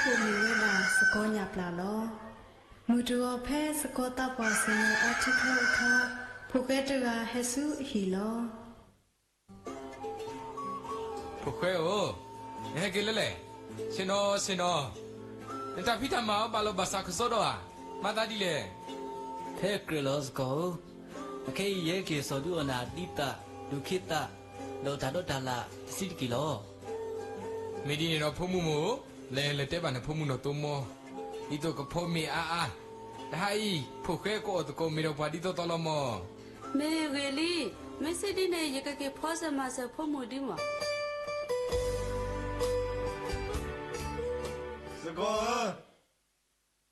အိၣ်မ့ၢ်ဝဲဒၣ်စကီညၣ်ပျၢ်လီၤ. မုၢ်တဂီၤဖဲစကီသးပှၢ်ဆ့ၣ်နီၤအီထံချၢအခါ, ဖိၣ်ဃဲတဂၤဟဲဆူအဟံၣ်လီၤ. ဖိၣ်ဃဲဧၢ, နဟဲက့ၤလၢလဲၣ်. ဆ့ၣ်နီၤ ဆ့ၣ်နီၤ, နတၢ်ဖံးတၢ်မၤအီၤဘၣ်လီၤဘၣ်စးကစီဒီဧါ. မၤသးဒ်လဲၣ်. ဖဲကြၢးလီၤစကီဧၢ, အခဲအံၤယဟဲက့ၤစိာ်ဒုးအီၣ်နၤဒ်သး, ဒုးခ့သး, ဒီးတၢ်ဒီးတၢ်လၣ်တဆံးတက့ၢ်လီၤ. မ့ၢ်ဒ်န့ၣ်ဒီးဖိမုၣ်ဧၢ, လဲၤလဲၤတဲဘၣ်နဖိမုၣ်နီၢ်သိမီ, ဒ်သိးကဖီမ့ၤအါအါ, တဟါအံၤ ဖိၣ်ဃဲကအီၣ်သကိးမ့ၤဒီးပှၤဒ်သိးသိးလီၤမီၢ်. မ့ၢ်ဂ့ၤလံ, မ့ၢ်စံးဒ်န့ၣ် ယကက့ၤဖီစၢၤမၤစၢၤဖိမုၣ်ဒ်မီၢ်. စကီဧ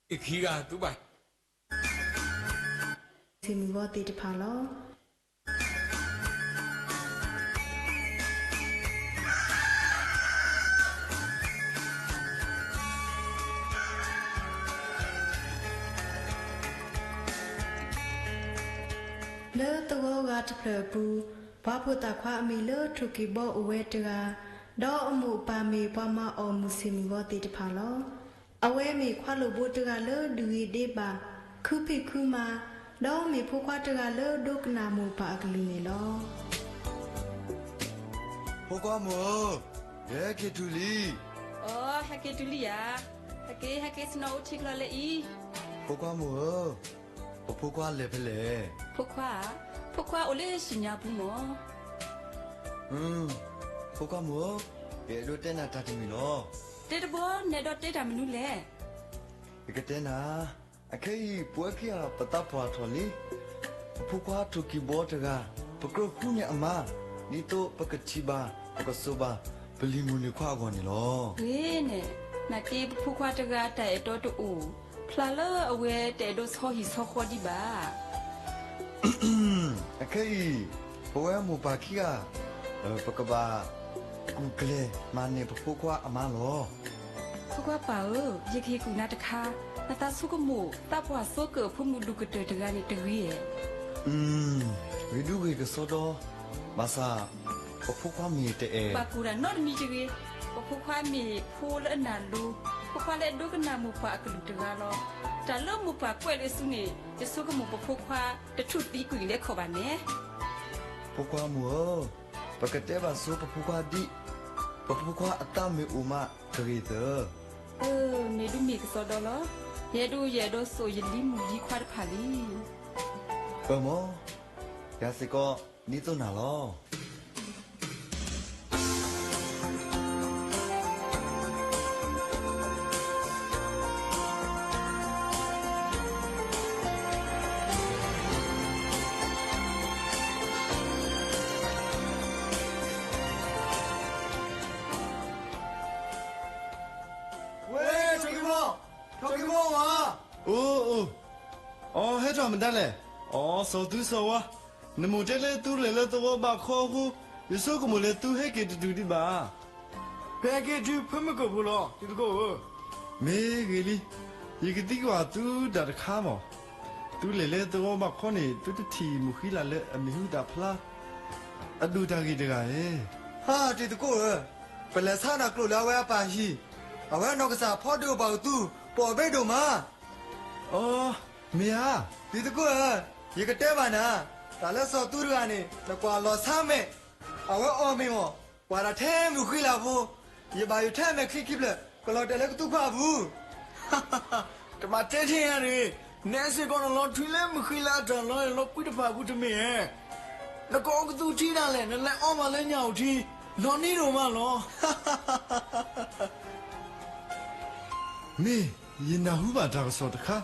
ၢ, ယခံဂၤသူဘၣ် ဆ့ၣ်မုၢ်ဂီၤသ့ၣ်တဖၣ်လီၤ. လၢသဝီဂၤတဖျၢၣ်အပူၤ, ပှၤဖိသၣ်ခွါအမံၤလၢထိၣ်က့ၤဘီအိၣ်ဝဲတဂၤ, ဒီးအမိၢ်အပၢ်မ့ၢ်ပှၤမၤအီၣ်မုၢ်ဆ့ၣ်မုၢ်ဂီၤသ့ၣ်တဖၣ်လီၤ. အဝဲမ့ၢ်ခွါလိာ်ဘိတဂၤလၢဒုးဂ့ၤဒ့ဘၣ်, ခုဖံးခုမၤ, ဒီးမ့ၢ်ဖိခွါတဂၤလၢဒိကနၣ်မိၢ်ပၢ်အကလုၢ်န့ၣ်လီၤ. ဖိခွါမိၢ်ဧၢ, ယဟဲက့ၤတုၤလံ. အိ, ဟဲက့ၤတုၤလံဧါ. ဟဲက့ၤ ဟဲက့ၤဆ့ၣ်နီၤအိၣ်ထံချၢလၢအံၤ. ဖိခွါမိၢ်ဧၢ, ပဖိခွါလဲၤဖဲလဲၣ်. ဖိခွါဧါ, ဖိခွါအိၣ်လၢဟံၣ်ညါပူၤမီၢ်. ဖိခွါမိၢ်ဧၢ, ယအဲၣ်ဒိးတဲနၤတၢ်တမံၤလီၤ. တဲတဘျီ နဲဒိးတဲတၢ်မနုၤလဲၣ်. ယကတဲနၤ, အခဲအံၤ ပဝဲခံဂၤပသးပှၢ်ထီၣ်လံ. ပဖိခွါထိၣ်က့ၤဘီတဂၤ, ပကြၢးဃုန့ၢ်အမါ, ဒ်သိးပကထံၣ်ဘၣ်, ပကစိာ်ဘၣ်, ပလံၤမုၣ်လံၤခွါအဂီၢ်န့ၣ်လီၤ. ဂ့ၤန့ၣ်, နာ်က့ပဖိခွါတဂၤတၢ်အဲၣ်တီတအိၣ်, ဖျါလၢအဝဲတအဲၣ်ဒိးဆီဟံၣ်ဆီဃီဒံးဘၣ်. အခဲအံၤ, ပဝဲမိၢ်ပၢ်ခံဂၤ, ပကဘၣ်ကူၣ်ကျဲၤမၤန့ၢ်ပဖိခွါအမါလီၤ. ဖိခွါပၢ်ဧၢ, ယကဟ့ၣ်ကူၣ်နၤတခါ, နသးဆိကမိၣ်သးပှၢ်ဆိကၢၢ်အဖိမုၣ်ဒုးကတၢၢ်တဂၤန့ၣ်တဂ့ၤဧါ. ဂ့ၤဒုဂ့ၤကစီဒီ, ဘၣ်ဆၣ်, ပဖိခွါမ့ၢ်တအဲၣ်. ဘၣ်ကိၢ်တၢ်နီတမံၤတဂ့ၤ. ပဖိခွါမ့ၢ်ဖိလၢအနၢ်လိၤ, ဖိခွါလၢအဒိကနၣ်မိၢ်ပၢ်အကလုၢ်တဂၤလီၤ. တၢ်လၢမိၢ်ပၢ်ကွဲးလၢစုန့ၣ်, ယဆိကမိၣ်ပဖိခွါတထူၣ်သံကွံာ်လၢခီၣ်ဘၣ်န့ၣ်. ဖိခွါမိၢ်ဧၢ, ပကတဲဘၣ်ဆိပဖိခွါဒ်, ပဖိခွါအသးမ့ၢ်အိၣ်မးတဂ့ၤသၢ. မ့ၢ်ဒုမ့ၢ်ကစီဒီလီၤ. ယဲဒၣ်ယအဲၣ်ဒိးစိာ်ယလံၤမုၣ်လံၤခွါတဖၣ်လံ. ပမီၢ်, ယၤစ့ၢ်ကီးဒ်သိးနၤလီၤ. ဝဲ, ထိၣ်က့ၤဘီ, ထိၣ်က့ၤဘီဧါ. အိ, အိ, အိ, ဟဲထီၣ်မတၤလဲၣ်. အိ, စီၤသူစီၤဝါ, နမိၢ်တဲလၢသုလဲၤလၢသဝီဘးခီအဃိ, ယဆိကမိၣ်လၢသုဟဲက့ၤတတုၤဒံးဘၣ်. ပဟဲက့ၤတုၤဖၢမုၢ်ကၢၢ်ဖိလီၤ တံၤသကိးဧၢ. မ့ၢ်ဂ့ၤလံ, ယကသံကွၢ်သုတၢ်တခါမီၢ်. သုလဲၤလၢသဝီဘးခီန့ၣ် သုတထံၣ်မုၣ်ဃံလၤလၢအမံၤဟူသၣ်ဖျါ အဒိၣ်တၢ်ဂ့ၢ်တဂၤဧါ. ဟါ, တံၤသကိးဧၢ, ပလဲၤဆါနၤကျိာ်လၢအဝဲအပၢ်ဟံၣ်, အဝဲနီၢ်ကစၢ်ဖီဒုးအပှၤကသူ, ပအီၣ်ဘ့ၣ်ဒိၣ်မး. အိ, မ့ၢ်ဧါ. တံၤသကိးဧၢ, ယကတဲဘၣ်နၤ, တၢ်လၢစီၤသူတဂၤန့ၣ် နကွၢ်လီၤဆါမဲာ်, အဝဲအီၣ်မ့ၤမီၢ်, ပှၤဒၣ်ထဲမုၣ်ဃံလၤဖိ, ယဘၣ်ယိၣ်ထဲမဲာ်ချံခံဖျၢၣ် ကလီၤတဲာ်လၢကသူဖၣ်အပူၤ. တဘၣ်တဲထဲဧါတဂ့ၤ, နဲစ့ၢ်ကီးနလီၤထွံလၢမုၣ်ဃံလၤအတၢ်လီၤအဲၣ်လီၤကွံတဖၣ်အပူၤတမ့ၢ်ဧါ. နကအီၣ်ကသူထံဒၣ်လဲာ် နလဲၤအီမးလၢညၣ်အုၣ်ထံ, လီၤနံၤဒိၣ်မးလီၤ. မ့ၢ်ယနၢ်ဟူဘၣ်တၢ်ကစီၣ်တခါ,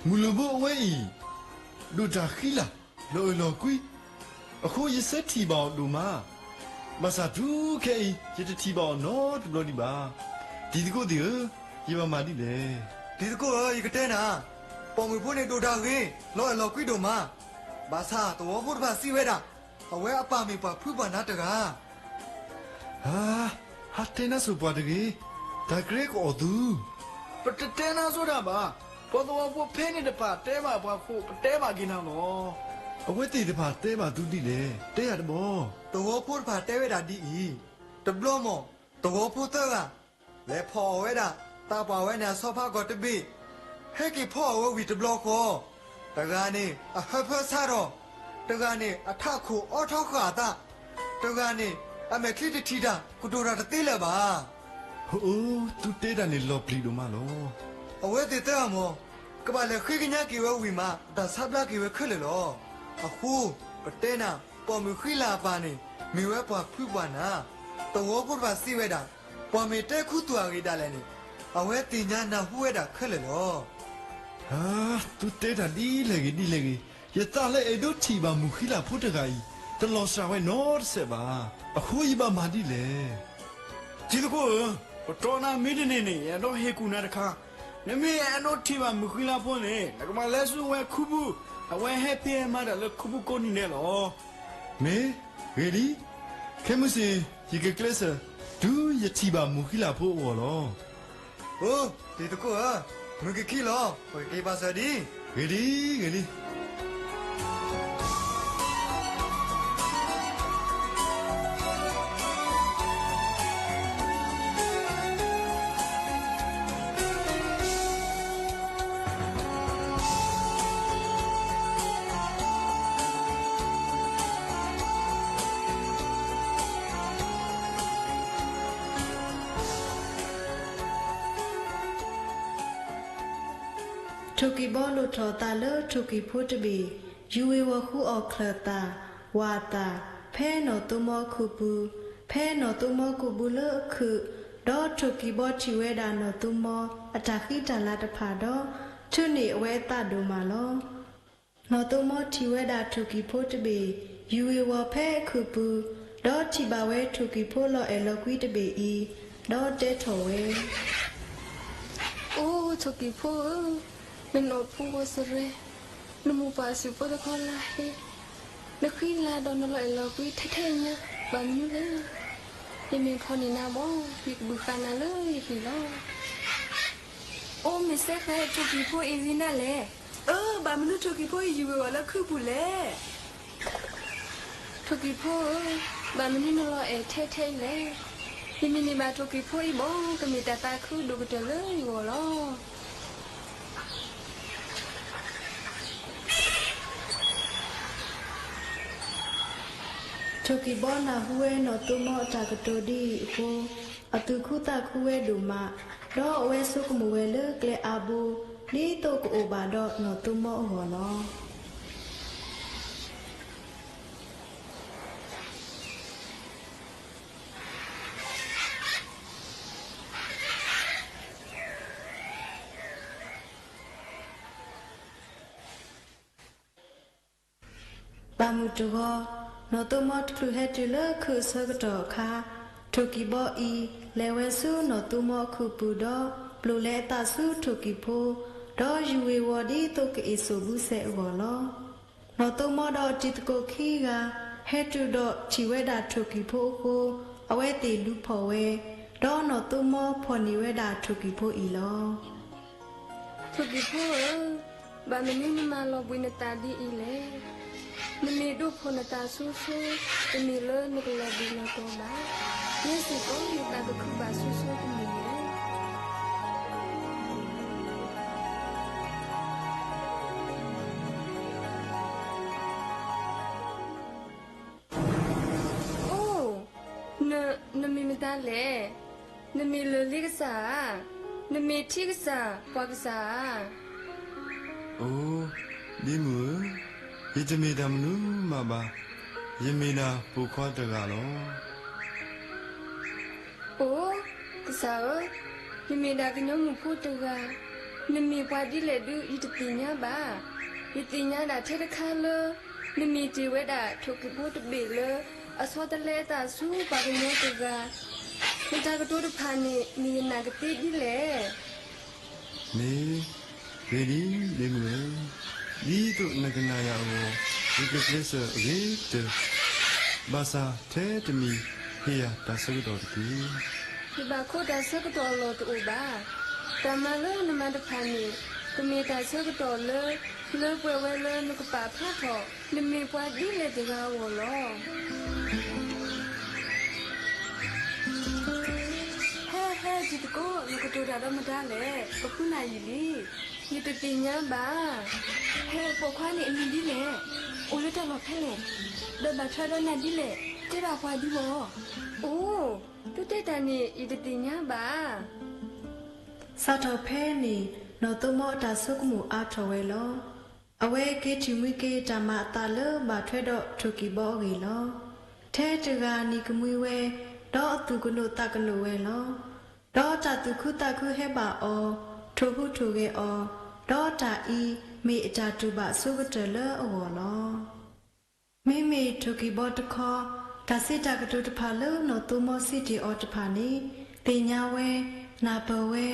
မုၢ်လိၣ်ဘိအဝဲအံၤ ဒိၣ်တၢ်ဃံလၤ လီၤအၢၣ်လီၤကွံ, အဃိယဆၢထံၣ်ဘၣ်အီၤဒိၣ်မး, ဘၣ်ဆၣ်တုၤခဲအံၤ ယတထံၣ်ဘၣ်အီၤနီတဘျီဒံးဘၣ်. တံၤသကိးသ့ၣ်ဧၢ, ယဘၣ်မၤဒ်လဲၣ်. တံၤသကိးဧၢ, ယကတဲနၤ, ပိာ်မုၣ်ဖိန့ၣ်ဒိၣ်တၢ်ဂ့ၤ, လီၤအဲၣ်လီၤကွံဒိၣ်မး, ဘၣ်ဆၣ်သဝီဖိတဖၣ်စံးဝဲဒၣ်, အဝဲအပၢ်မ့ၢ်ပှၤဖုပှၤနါတဂၤ. ဟါ, ဟးတဲနါစိၤပှၤတဂ့ၤ, တၢ်ကရၢကအီၣ်သု. ပတတဲနါစိၤတၢ်ဘၣ်, ပှၤသဝီဖိဖဲန့ၣ်တဖၣ် တဲဘၣ်ပှၤဃိာ် ပတဲဘၣ်က့ၤနၤလီၤ. အဝဲသ့ၣ်တဖၣ်တဲဘၣ်သုဒ်လဲၣ်, တဲယၤတဘျီ. သဝီဖိတဖၣ်တဲဝဲဒၣ်ဒ်အံၤ, တဘျီမီၢ် သဝီဖိသၢဂၤ လဲၤဖီၣ်အီၣ်ဝဲဒၣ် သးပှၢ်ဝဲန့ၣ်အဆီဖါကီၢ်တဘ့ၣ်, ဟဲက့ၤဖီအီၣ်ဝဲဝံၤတဘျီဃီ, တဂၤန့ၣ်အဟၢဖၢဆါထီၣ်, တဂၤန့ၣ်အထးခိၣ်အီထီဃာ်အသး, တဂၤန့ၣ်အမဲာ်ချံတထံၣ်တၢ် ကတိၤတၢ်တသ့လၢၤဘၣ်. အိ, သုတဲတၢ်န့ၣ်လီၤပျံၤဒိၣ်မးလီၤ. အဝဲသ့ၣ်သၢဂၤမ့ၢ် ကဘၣ်လဲၤဃ့ကညးက့ၤဝဲဝံၤမး အတၢ်ဆါဘျါက့ၤဝဲခဲလၢာ်လီၤ. အဃိ ပတဲနၤ ပိာ်မုၣ်ဃံလၤအပၢ်န့ၣ် မ့ၢ်ဝဲပှၤဖုပှၤနၢ်, သဝီဖိတဖၣ်စံးဝဲဒၣ် ပှၤမ့ၢ်တဲခူသူၣ်အဂ့ၢ်ဒၣ်လဲာ်န့ၣ် အဝဲသ့ၣ်ညါနၢ်ဟူဝဲဒၣ်ခဲလၢာ်လီၤ. သုတဲတၢ်ဒ်လဲၣ်ဂ့ၤဒ်လဲၣ်ဂ့ၤ, ယသးလၢအဲၣ်ဒိးထံၣ်ဘၣ်မုၣ်ဃံလၤဖိတဂၤအံၤ တလီၤစှၤဝဲနီတစဲးဘၣ်. အဃိယဘၣ်မၤဒ်လဲၣ်. တံၤသကိးဧၢ, ပတြီနၤမ့ၢ်တန့ၢ်န့ၣ် ယအဲၣ်ဒိးဟ့ၣ်ကူၣ်နၤတခါ, နမ့ၢ်အဲၣ်ဒိးထံၣ်ဘၣ်မုၣ်ဃံလၤဖိန့ၣ် နကဘၣ်လဲၤဆူဝဲခူပူၤ, အဝဲဟဲဖံးဟဲမၤတၢ်လၢခူပူၤကိးနံၤဒဲးလီၤ. မ့ၢ်ဂ့ၤလံ, ခဲမုၢ်ဆ့ၣ် ယကကျဲးစၢး တုၤယထံၣ်ဘၣ်မုၣ်ဃံလၤဖိအဂီၢ်လီၤ. အိ, တံၤသကိးဧၢ, မုၢ်ကခံလီၤ, ပကက့ၤပာ်စၢၤဒံး. ဂ့ၤလံ, ဂ့ၤလံ. ထိၣ်ကံၢ်ဘီလိၣ်ထီၣ်အသးလၢထိၣ်ကံၢ်ဖိတဘ့ၣ်, ယူၤဝ့ၤဝီၤဃုအီၣ်ချၢၣ်သၣ်, ဝၣ်သၣ်, ဖဲနီၣ်သိမီခိၣ်ပူၤ, ဖဲနီၣ်သိမီကိၣ်ဘုလၢအခုး, ဒီးထိၣ်ကံၢ်ဘီထံၣ်ဝဲဒၣ်နီၣ်သိမီအတၢ်ဃံတၢ်လၤတဖၣ်ဒီး, ထုးန့ၢ်အဝဲအသးဒိၣ်မးလီၤ. နီၣ်သိမီထံၣ်ဝဲဒၣ်ထိၣ်ကံၢ်ဖိတဘ့ၣ်, ယူၤဝ့ၤဝီၤဖဲအခုးပူၤ, ဒီးထံၣ်ဘၣ်ဝဲထိၣ်ကံၢ်ဖိလီၤအဲၣ်လီၤကွံတဘ့ၣ်အံၤ, ဒီးတဲထီၣ်ဝဲ, အိ, ထိၣ်ကံၢ်ဖိဧၢ, နနီၢ်ဖိဝီၤစရဲ, နမိၢ်ပှၢ်စူၣ်ဖိသခီလါဟ့, နဃံလၤဒီးနလီၤအဲၣ်လီၤကွံထဲထဲညါ, ဘၣ်မနုၤလဲၣ်. ယမ့ၢ်ဖီၣ်န့ၢ်နၤဘၣ်, ယကဘုၣ်ဃာ်နၤလၢယဟံၣ်လီၤ. အိ, မ့ၢ်စဲဃဲထိၣ်ကံၢ်ဖိအံၤဂ့ၤနၤလဲၣ်. အၢ, ဘၣ်မနုၤထိၣ်ကံၢ်ဖိအံၤယူၤဝ့ၤဝီၤလၢခုးပူၤလဲၣ်. ထိၣ်ကံၢ်ဖိဧၢ, ဘၣ်မနုၤနလီၤအဲၣ်ထဲထဲအံၤလဲၣ်. ယမ့ၢ်န့ၢ်ဘၣ်ထိၣ်ကံၢ်ဖိအံၤဘၣ်, ကမ့ၢ်တၢ်သးခုဒိၣ်ကတၢၢ်လၢယဂီၢ်လီၤ. ထိၣ်ကံၢ်ဘီနၢ်ဟူဝဲနီၣ်သိမီအတၢ်ကတိၤဒ်အံၤအဃိ, အသူၣ်ခုသးခုဝဲဒိၣ်မး, ဒီးအဝဲဆိကမိၣ်ဝဲလၢကျဲအါဘိ, ဒ်သိးကအိၣ်ဘၣ်ဒီးနီၣ်သိမီအဂီၢ်လီၤ. ဘၣ်မုၢ်တဂီၤ, နီၣ်သိမီတချုးဟဲတုၤလၢ ခုးအဆၢကတီၢ်အခါ, ထိၣ်ကံၢ်ဘီအံၤ လဲၤဝဲဆူနီၣ်သိမီအခုးပူၤဒီး ပျိာ်လဲအသးဆူထိၣ်ကံၢ်ဖိ, ဒီးယူၤဝ့ၤဝီၤဒ်သိးကအ့ၣ်စိာ်ဘုစဲးအဂီၢ်လီၤ. နီၣ်သိမီဒီးအတံၤသကိးခံဂၤ ဟဲတုၤဒီးထံၣ်ဝဲဒၣ်ထိၣ်ကံၢ်ဖိအဃိ, အဝဲသ့ၣ်လူၤဖီၣ်ဝဲ, ဒီးနီၣ်သိမီဖီၣ်န့ၢ်ဝဲဒၣ်ထိၣ်ကံၢ်ဖိအံၤလီၤ. ထိၣ်ကံၢ်ဖိဧၢ, ဘၣ်မနုၤနမၤလီၤဘှံးနသးဒ်အံၤလဲၣ်. နမ့ၢ်ဒိးဖီၣ်နသးဆိဆိ, တမ့ၢ်လၢနကလီၤဘှံးလီၤတီၤဘၣ်. ယဲစ့ၢ်ကီး နသးကခုဘၣ်ဆိဆိတမ့ၢ်လဲၣ်. အိ, နမ့ၢ်မတၤလဲၣ်. နမ့ၢ်လၢၢ်လ့ကစၢ်ဧါ. နမ့ၢ်ထံကစၢ် ပှၤကစၢ်ဧါ. အိ, ဒ့မုၣ်ဧၢ, ယတမ့ၢ်တၢ်မနုၤမးဘၣ်. ယမ့ၢ်ဒၣ်ပိာ်ခွါတဂၤလီၤ. အိ, ကစၢ်ဧၢ, နမ့ၢ်ဒၣ်ကညီမုၣ်ဖိတဂၤ, နမ့ၢ်ပှၤဒ်လဲၣ်ဒုး ယတသ့ၣ်ညါဘၣ်. ယသ့ၣ်ညါဒၣ်ထဲတခါလၢ နမ့ၢ်တ့ၢ်ဝဲဒၣ်ထိၣ်ကံၢ်ဖိတဘ့ၣ်လၢ အဆီတလဲအသးဆူပှၤကညီတဂၤ, နတၢ်ကတိၤတဖၣ်န့ၣ် မ့ၢ်ယနာ်ကသ့ဒ်လဲၣ်. မ့ၢ်ဂ့ၤလံ ဒ့မုၣ်ဧၢ, ဒ်သိးနကနာ်ယၤအဂီၢ်, ယကကျဲးစၢးအဂ့ၤကတၢၢ်, ဘၣ်ဆၣ်ထဲတမံၤဟ့ၣ်ယၤတၢ်ဆၢကတီၢ်တက့ၢ်. ယဘၣ်ခိးတၢ်ဆၢကတီၢ်အလီၢ်တအိၣ်ဘၣ်. တၢ်မၤလၢနမၤတဖၣ်န့ၣ် ကမ့ၢ်တၢ်ဆၢကတီၢ်လၢ လၢပှဲၤဝဲလၢနကပာ်ဖျါထီၣ် နမ့ၢ်ပှၤဒ်လဲၣ်တဂၤအဂီၢ်လီၤ. ဟဲ ဟဲ တံၤသကိး နကတိၤတၢ်ဒီးမတၤလဲၣ်, ပဃုနၤယံာ်လံ. ယတသ့ၣ်ညါဘၣ်. ဟဲ ပိာ်ခွါန့ၣ်အမံၤဒ်လဲၣ်, အိၣ်လၢတၢ်လီၢ်ဖဲလဲၣ်, ဒီးဘၣ်ထွဲဒီးနၤဒ်လဲၣ်, တဲဘၣ်ပှၤဒံးဘၣ်. အိၣ်, သုတဲတၢ်န့ၣ် ယတသ့ၣ်ညါဘၣ်. စးထီၣ်ဖဲန့ၣ် နီၢ်သိမီအတၢ်ဆိကမိၣ်အါထီၣ်ဝဲလီၤ. အဝဲက့ၤထံၣ်မှံက့ၤတၢ်မၤအသးလၢဘၣ်ထွဲဒီးထိၣ်ကံၢ်ဘီအဂ့ၢ်လီၤ. ထဲတဂၤနံၤကမှံဝဲ, ဒီးအသူၣ်ကနိးသးကနိးဝဲလီၤ. ဒီးတၢ်သူၣ်ခုသးခုဟဲဘၣ်အီၤ, ထိၣ်ဟူးထိၣ်ဂဲၤအီၤ, ဒီးတၢ်အံၤမ့ၢ်အတၢ်တူၢ်ဘၣ်အဆိကတၢၢ်လၢအဂီၢ်လီၤ. မ့မ့ၢ်ထိၣ်ကံၢ်ဘီတခီ, တၢ်စံးတၢ်ကတိၤတဖၣ်လၢနီၢ်သိမီစံးတ့ၢ်အီၤတဖၣ်န့ၣ် သ့ၣ်ညါဝဲ, နၢ်ပၢၢ်ဝဲ,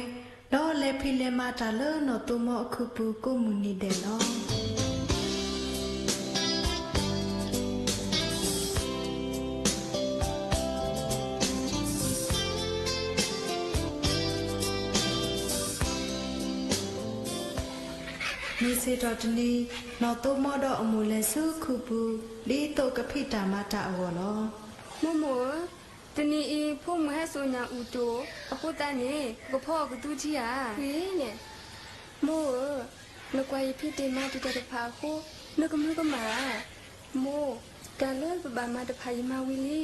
ဒီးလဲၤဖံးလဲၤမၤတၢ်လၢနီၢ်သိမီအခူပူၤကိးမုၢ်နံၤဒဲးလီၤ. မုၢ်ဆ့ၣ်ထီၣ်တနံၤ, နီၢ်သိမီဒီးအမိၢ်လဲၤဆူခူပူၤ ဒ်သိးကဖံးတၢ်မၤတၢ်အဂီၢ်လီၤ. မိၢ်မိၢ်ဧၢ, တနံၤအံၤ ဖိမုၣ်ဟဲစိာ်ညၣ်အူတိၢ်, အဃိသတးန့ၣ် ပကဖီအီၣ်ကသူထံဧါ. ဝ့ၢ်န့ၣ်, မိၢ်ဧၢ, နကွၢ်ယဖံးတ့ၢ်မၤတ့ၢ်တၢ်တဖၣ်အဃိ, နကမၢကမၣ်ဧါ. မိၢ်, တၢ်လၢပဘၣ်မၤတဖၣ်ယမၤဝံၤလံ.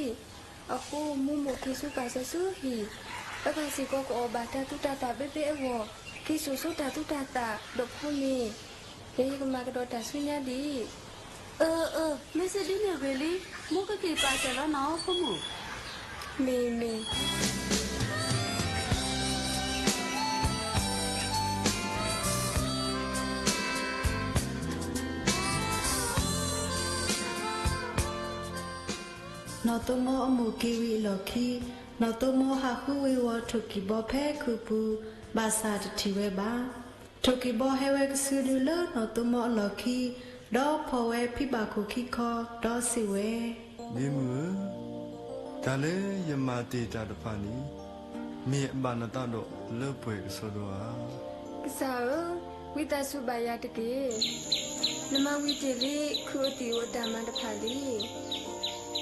အဃိ မိၢ်မိၢ်က့ၤဆူပာ်စၢၤဆူဟံၣ်, ပပၢ်စ့ၢ်ကီးကအီၣ်ဘၣ်တၢ်သူတၢ်သၣ်ဘဲဘဲအဂီၢ်, က့ၤစိာ်ဆိတၢ်သူတၢ်သၣ်ဒီးဖိမ့ၢ်, ယကမၤကဒီးတၢ်ဆူညါဒံး. အၢ အၢ, မ့ၢ်စ့ၢ်ဒ်န့ၣ်ဂ့ၤလံ, မိၢ်ကက့ၤပာ်စၢၤလီၤနၤဧၢဖိမုၣ်. မ့ၢ်မ့ၢ်. နီၢ်သိမီအမိၢ်က့ၤဝံၤအလီၢ်ခံ, နီၢ်သိမီဟးဃုဝ့ၤဝီၤထိၣ်ကံၢ်ဘီဖဲခူပူၤ, ဘၣ်ဆၣ်တထံၣ်ဝဲဘၣ်. ထိၣ်ကံၢ်ဘီဟဲဝဲကစုဒုလၢနီၢ်သိမီအလီၢ်ခံ, ဒီးဖီၣ်ဝဲဖံးဘၣ်ခိၣ်ခံခီ, ဒီးစံးဝဲ, ဒ့မုၣ်ဧၢ, တၢ်လၢယမၤတ့ၢ်တၢ်တဖၣ်န့ၣ်, မ့ၢ်အဘၣ်နသးဒီးလၢပှဲၤကစီဒီဧါ. ကစၢ်ဧၢ, ဝံသးစူၤဘၣ်ယၤတက့ၢ်. နမၤဝံၤတ့ၢ်လံ ခုးအသံၣ်အိၣ်တၢ်မၤတဖၣ်လံ.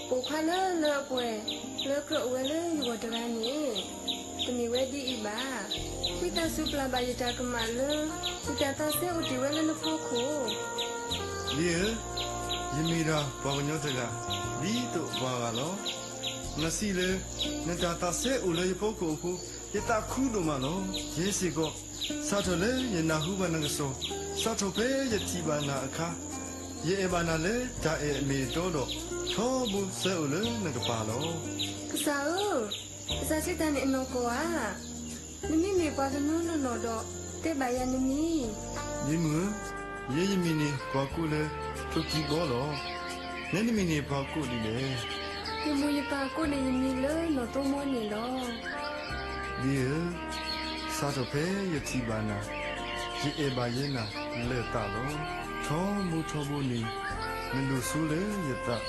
ပိာ်ခွါလၢလၢအပှဲၤ လၢကြၢးအိၣ်ဝဲလၢယဂီၢ်တဂၤန့ၣ်, တမ့ၢ်ဝဲဒ်အံၤဘၣ်. ဝံသးစူၤပျၢ်ဘၣ်ယတၢ်ကမၣ်လၢ ယတၢ်သးစဲအိၣ်တ့ၢ်ဝဲလၢနဖီခိၣ်. ဒ့ဧၢ, ယမ့ၢ်ဒၣ်ပှၤကညီတဂၤ ဒ်သိးပှၤဂၤလီၤ. နစံးလၢ နတၢ်သးစဲအိၣ်လၢယဖီခိၣ်အဃိ, ယသးခုဒိၣ်မးလီၤ. ယဲစ့ၢ်ကီး, စးထီၣ်လၢယနၢ်ဟူဘၣ်နကစီၣ်, စးထီၣ်ဖဲယထံၣ်ဘၣ်နၤအခါ, ယအဲၣ်ဘၣ်နၤလၢတၢ်အဲၣ်အမ့ၢ်အတီဒီး, ထီဘိဆှၢအိၣ်လၢနကပၤလီၤ. ကစၢ်ဧၢ, ကစၢ်စံးတၢ်န့ၣ်အနီၢ်ကီၢ်ဧါ. နမ့မ့ၢ်ပှၤကညီနီၢ်နီၢ်ဒီး, တဲဘၣ်ယၤနမံၤ. ဒ့မုၣ်ဧၢ, ယဲယမံၤန့ၣ်ပှၤကိးလၢ ထိၣ်ကံၢ်ဘီလီၤ. နဲနမံၤန့ၣ်ပှၤကိးဒ်လဲၣ်. ယမိၢ်ယပၢ်ကိးန့ၢ်ယမံၤလၢနီၢ်သိမီန့ၣ်လီၤ. ဒ့ဧၢ, စးထီၣ်ဖဲယထံၣ်ဘၣ်နၤ, ယအဲၣ်ဘၣ်ယဲနၤလၢာ်သးလီၤ. ထီဘိထီဘိန့ၣ်, နဒိၣ်စိလၢယသး,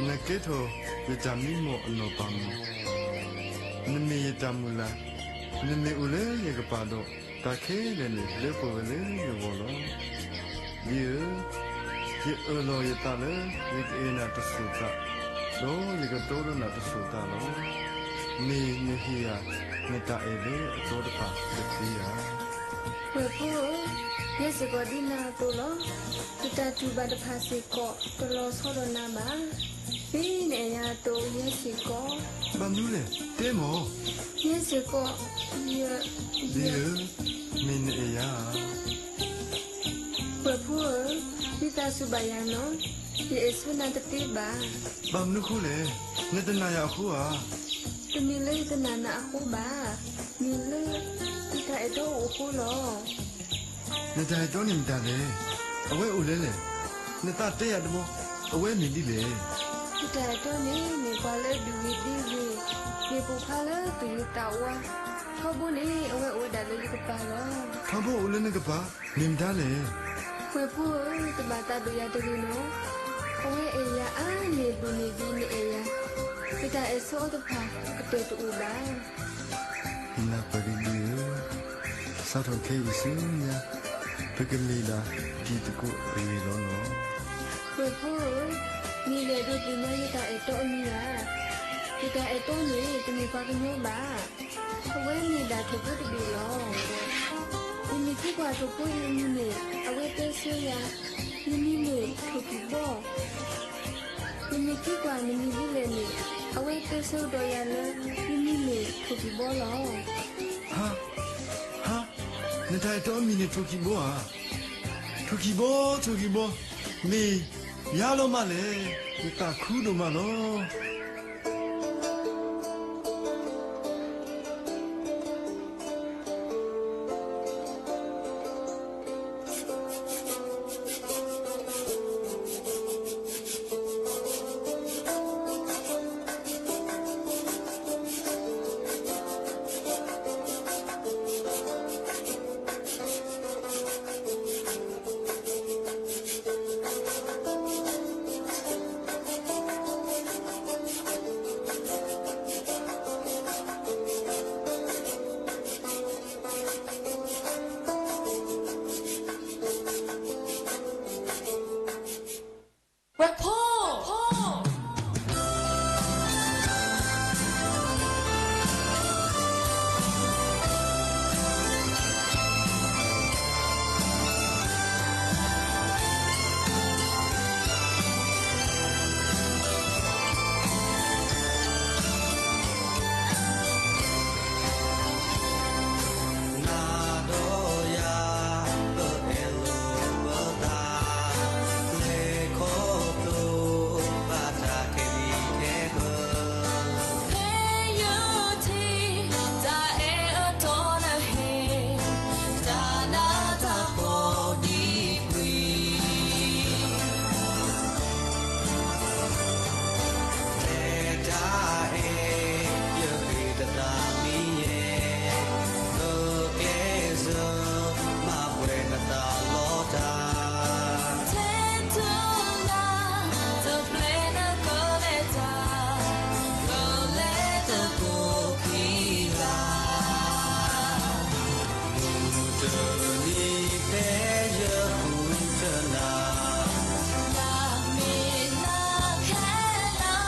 နကဲထီၣ်ယတၢ်မံမီၢ်အနီၢ်ပၤမုၣ်, နမ့ၢ်ယတၢ်မုၢ်လၢ်, နမ့ၢ်အိၣ်လၢယကပၤဒီး, တၢ်ခဲလၢာ်န့ၣ်လၢပှဲၤဝဲလၢယဂီၢ်လီၤ. ဒ့ဧၢ, ယအၢၣ်လီၤယသးလၢ ယကအဲၣ်နၤတစိၤသး, ဒီးယကတီဒီးနၤတစိၤသးလီၤ. မ့ၢ်နဟ့ၣ်ယၤ နတၢ်အဲၣ်လၢအသီတဖၣ်တသ့ဧါ. ဝဲၢ်ဖိဧၢ, ယဲစ့ၢ်ကီးဒ်နၤအသိးလီၤ. ယတၢ်တူၢ်ဘၣ်တဖၣ်စ့ၢ်ကီး တလီၤဆီဒီးနၤဘၣ်. ဒ်နအဲၣ်ယၤအသိး ယဲစ့ၢ်ကီး. ဘၣ်မနုၤလဲၣ်, တဲမီၤ. ယဲစ့ၢ်ကီး, ယ, ဒ့ဧၢ, မ့ၢ်နအဲၣ်ယၤဧါ. ဝဲၢ်ဖိဧၢ, ဝံသးစူၤဘၣ်ယၤနီၤ, ယအဲၣ်ဆိနၤတသ့ဘၣ်. ဘၣ်မနုၤဃိလဲၣ်, နတနာ်ယၤအဃိဧါ. တမ့ၢ်လၢယတနာ်နၤအဃိဘၣ်, မ့ၢ်လၢ ယတၢ်အဲၣ်တီအိၣ်အဃိလီၤ. နတၢ်အဲၣ်တီန့ၣ်မတၤလဲၣ်. အဝဲအိၣ်လၢလဲၣ်. နသးတဲယၤတဘျီ, အဝဲမ့ၢ်ဒ်လဲၣ်. ယတၢ်အဲၣ်တီန့ၣ် မ့ၢ်ပှၤလၢအဒုးဂ့ၤဒ့ဂ့ၤ, မ့ၢ်ပိာ်ခွါလၢသူၣ်ဂ့ၤသးဝါ, ထီဘိန့ၣ် အဝဲအိၣ်ဝဲဒၣ်လၢယကပၤလီၤ. ထီဘိအိၣ်လၢနကပၤ, မ့ၢ်မတၤလဲၣ်. ဝဲၢ်ဖိဧၢ, တဘၣ်သးဒိၣ်ယၤတဂ့ၤနီၤ. အဝဲအဲၣ်ယၤအါန့ၢ်ဒိၣ်န့ၢ်ဒ်နအဲၣ်ယၤ, ယတၢ်အဲၣ်ဆိအီၤတဖၣ် ကတၢၢ်တအိၣ်ဘၣ်. နၢ်ပၢၢ်ဒ်အံၤဧၢ, စးထီၣ်ခဲအံၤဆူညါ, ပကမ့ၢ်ဒၣ်တံၤသကိးအဂ့ၢ်လီၤနီၤ. ဝဲၢ်ဖိဧၢ, မ့ၢ်နအဲၣ်ဒိးသ့ၣ်ညါယတၢ်အဲၣ်တီအမံၤဧါ. ယတၢ်အဲၣ်တီန့ၣ် တမ့ၢ်ပှၤကညီဘၣ်. အဝဲမ့ၢ်ဒၣ်ထိၣ်ဖိတဘ့ၣ်လီၤ. ယမ့ၢ်သံကွၢ်ထိၣ်ဖိအံၤအမံၤန့ၣ် အဝဲတဲဆၢယၤ, ယမံၤမ့ၢ်ထိၣ်ကံၢ်ဘီ. ယမ့ၢ်သံကွၢ်နမံၤဒ်လဲၣ်န့ၣ် အဝဲတဲဆၢကဒီးယၤလၢ ယမံၤမ့ၢ်ထိၣ်ကံၢ်ဘီလီၤ. ဟါ, ဟါ, နတၢ်အဲၣ်တီအမံၤန့ၣ်ထိၣ်ကံၢ်ဘီဧါ. ထိၣ်ကံၢ်ဘီ, ထိၣ်ကံၢ်ဘီ, မ့ၢ်ယၤလီၤမးလဲၣ်, ယသးခုဒိၣ်မးလီၤ. ဝဲၢ်ဖိ နၤဒီးယၤ ပအဲၣ်လိာ်ပသး လၢခီဖျိ ဘၣ်တၢ်ခဲလံၤခဲဆ့ ဖဲယထံၣ် တၢ်အဲၣ်အတီနဟ့ၣ် တၢ်နးတၢ်ဖှီၣ်ဒံကွံာ် ဖဲတၢ်အဲၣ် ယဂ့ၤတသးမံၤညါ လၢကျဲစၢၤ မၤပှဲၤနသးလီၤတၢ် ထဲတနၤ တပျဲနကလဲၤတၢ် ကလဲၤသကိးခံဂၤ မုၢ်တနံၤဖဲယဃုတနၤ နမ့ၢ်နၤခဲလၢာ်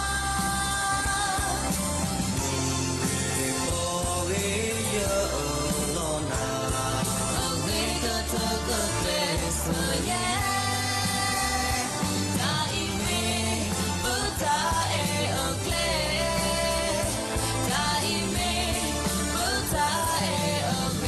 မုၢ်ဂ့ၤပှၤဂ့ၤယအၢၣ်လီၤနၤ အဂ့ၤကတၢၢ်ကကျဲးစၢးယဲ တၢ်အံၤမ့ၢ် ပတၢ်အဲၣ်အကျဲ တၢ်အံၤမ့ၢ် ပတၢ်အဲၣ်အဂ့ၢ်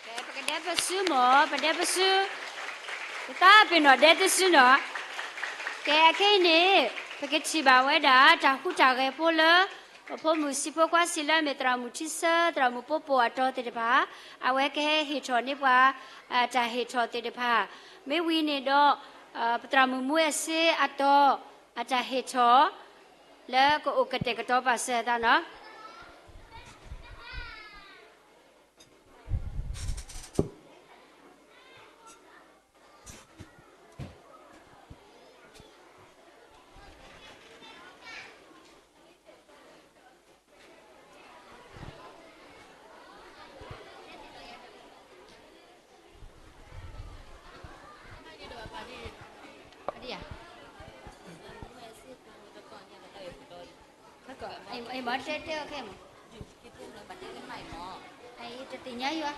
ကဲ ပကဒဲပစုမၢ်, ပဒဲပစု, ပသးပ့ၤနီၣ်ဒဲတစုနီၤ. ကဲ အခဲအံၤန့ၣ် ပကထံၣ်ဘၣ်ဝဲဒၣ် တၢ်ဟူးတၢ်ဂဲၤဖိလၢ ပဖိမုၣ်ဆံးဖိခွါဆံးလၢအမ့ၢ်သရၣ်မုၣ်ထံဆၢ သရၣ်မုၣ်ပိပိၢ်အတီၤသ့ၣ်တဖၣ်, အဝဲကဟဲဟ့ၣ်ထီၣ်န့ၢ်ပှၤ တၢ်ဟ့ၣ်ထီၣ်သ့ၣ်တဖၣ်, မ့ၢ်ဝံၤန့ၣ်ဒီး ပသရၣ်မုၣ်မူအဲၣ်စ့အတီၤ အတၢ်ဟ့ၣ်ထီၣ် လၢကအိၣ်ကတဲာ်ကတီၤပာ်စၢၤအသးနီၤ. တသ့ၣ်ညါယွၤ,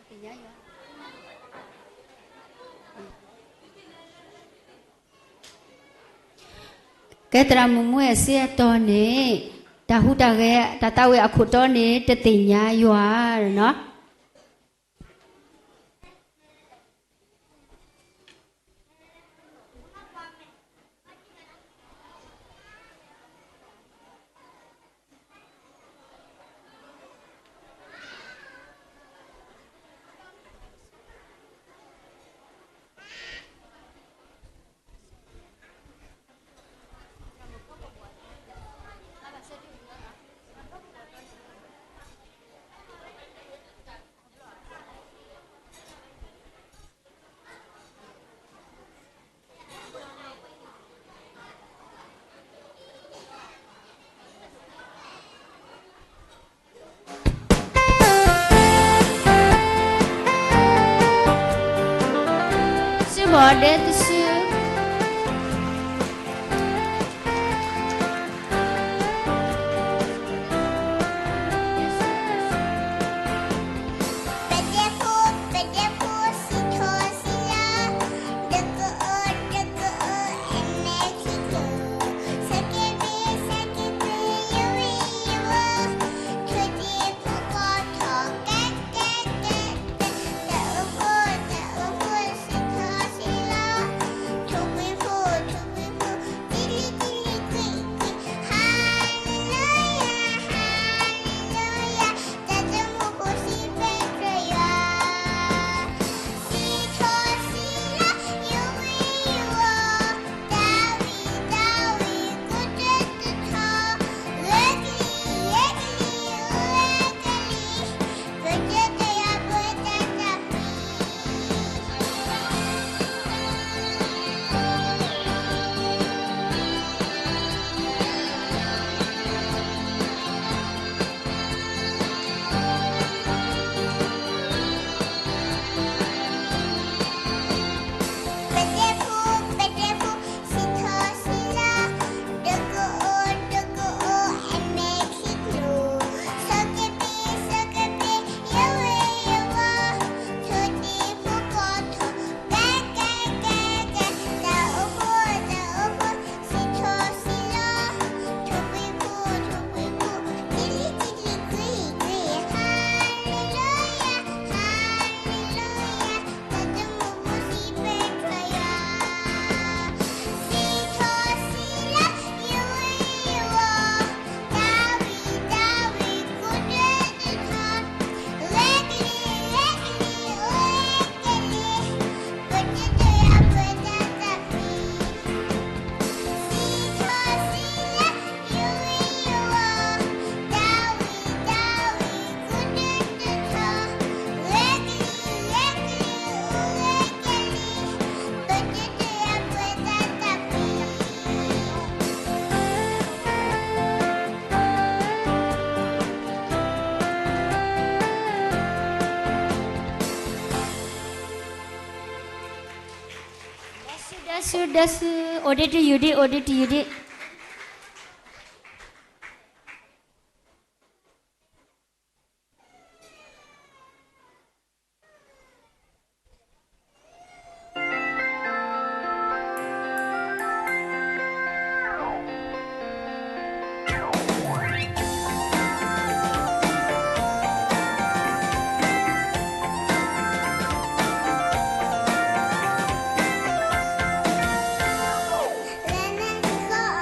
တသ့ၣ်ညါယွၤ. ကဲ သရၣ်မုၣ်မူအဲၣ်စ့အတီၤန့ၣ် တၢ်ဟူးတၢ်ဂဲၤ တၢ်သးဝံၣ်အခိၣ်တီန့ၣ် တသ့ၣ်ညါယွၤနီၤ. ဒဲတဆူ ပဒဲဖိ ပဒဲဖိ စံးထီၣ်စံးလီၤ, ဒကအိၣ် ဒကအိၣ် အဲမဲာ်ထံကျိ, စကဲဘ့ စကဲဘ့ ယဝံၣ်ယဝီၤ, ထိၣ်ဒံၣ်ဖိကီၢ်ထီၣ် ကဲ ကဲ ကဲ ကဲ, တၢ်အိၣ်ဖှိၣ် တၢ်အိၣ်ဖှိၣ် စံးထီၣ်စံးလီၤ, ထိၣ်ကွံဖိ ထိၣ်ကွံဖိ တံၤလံၤ တံၤလံၤ ကွံ ကွံ, ဟါလ့လူယၤ ဟါလ့လူယၤ, တၢ်သးမူဖိစံးဘျုးယွၤ, စံးထီၣ်စံးလီၤ ယဝံၣ်ယဝီၤ, တၢ်ဝံၣ်တၢ်ဝံၣ် ကိးတၢ်တထီ, ဂ့ၤကလံၤ ဂ့ၤကလံၤ ဂ့ၤကလံၤ, ပကတဲယွၤပတၢ်သးဝံၣ် ပဒဲဖိ ပဒဲဖိ စံးထီၣ်စံးလီၤ, ဒကအိၣ် ဒကအိၣ် အဲမဲာ်ထံကျိ, စကဲဘ့ စကဲဘ့ ယဝံၣ်ယဝီၤ, ထိၣ်ဒံၣ်ဖိကီၢ်ထီၣ် ကဲ ကဲ ကဲ ကဲ, တၢ်အိၣ်ဖှိၣ် တၢ်အိၣ်ဖှိၣ် စံးထီၣ်စံးလီၤ, ထိၣ်ကွံဖိ ထိၣ်ကွံဖိ တံၤလံၤ တံၤလံၤ ကွံ ကွံ, ဟါလ့လူယၤ ဟါလ့လူယၤ, တၢ်သးမူဖိစံးဘျုးယွၤ, စံးထီၣ်စံးလီၤ ယဝံၣ်ယဝီၤ, တၢ်ဝံၣ်တၢ်ဝံၣ် ကိးတၢ်တထီ, ဂ့ၤကလံၤ ဂ့ၤကလံၤ ဂ့ၤကလံၤ, ပကတဲယွၤပတၢ်သးဝံၣ် စံးထီၣ်စံးလီၤ ယဝံၣ်ယဝီၤ, တၢ်ဝံၣ်တၢ်ဝံၣ် ကိးတၢ်တထီ, ဂ့ၤကလံၤ ဂ့ၤကလံၤ ဂ့ၤကလံၤ, ပကတဲယွၤပတၢ်သးဝံၣ် ဒဲဆူ ဒဲဆူ ဒဲဆူ, အိၣ်ဒံးတယုၢ်ဒံး အိၣ်ဒံးတယုၢ်ဒံး.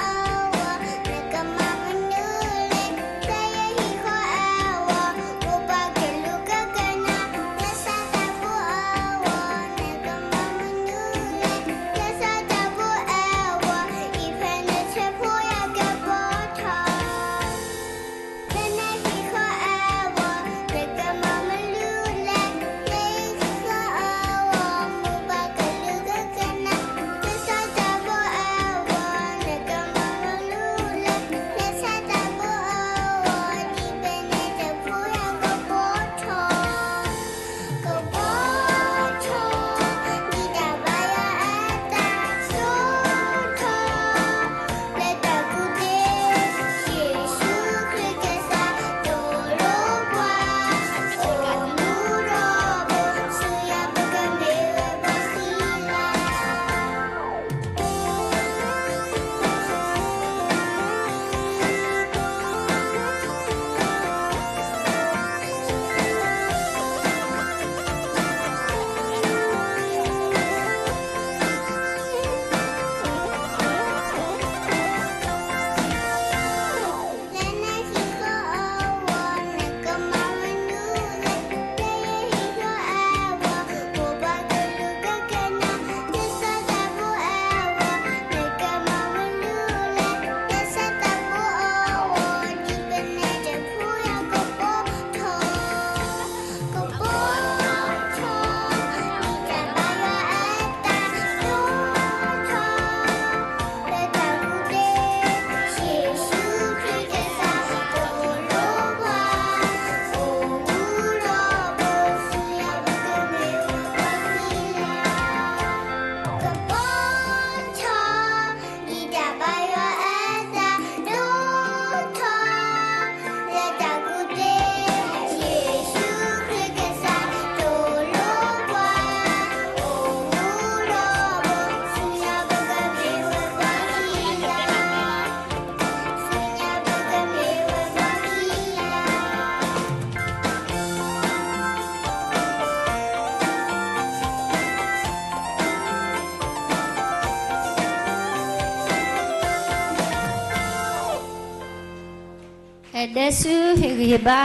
ပကဒဲဆူဟ့ၣ်ဂံၢ်ဟ့ၣ်ဘါ,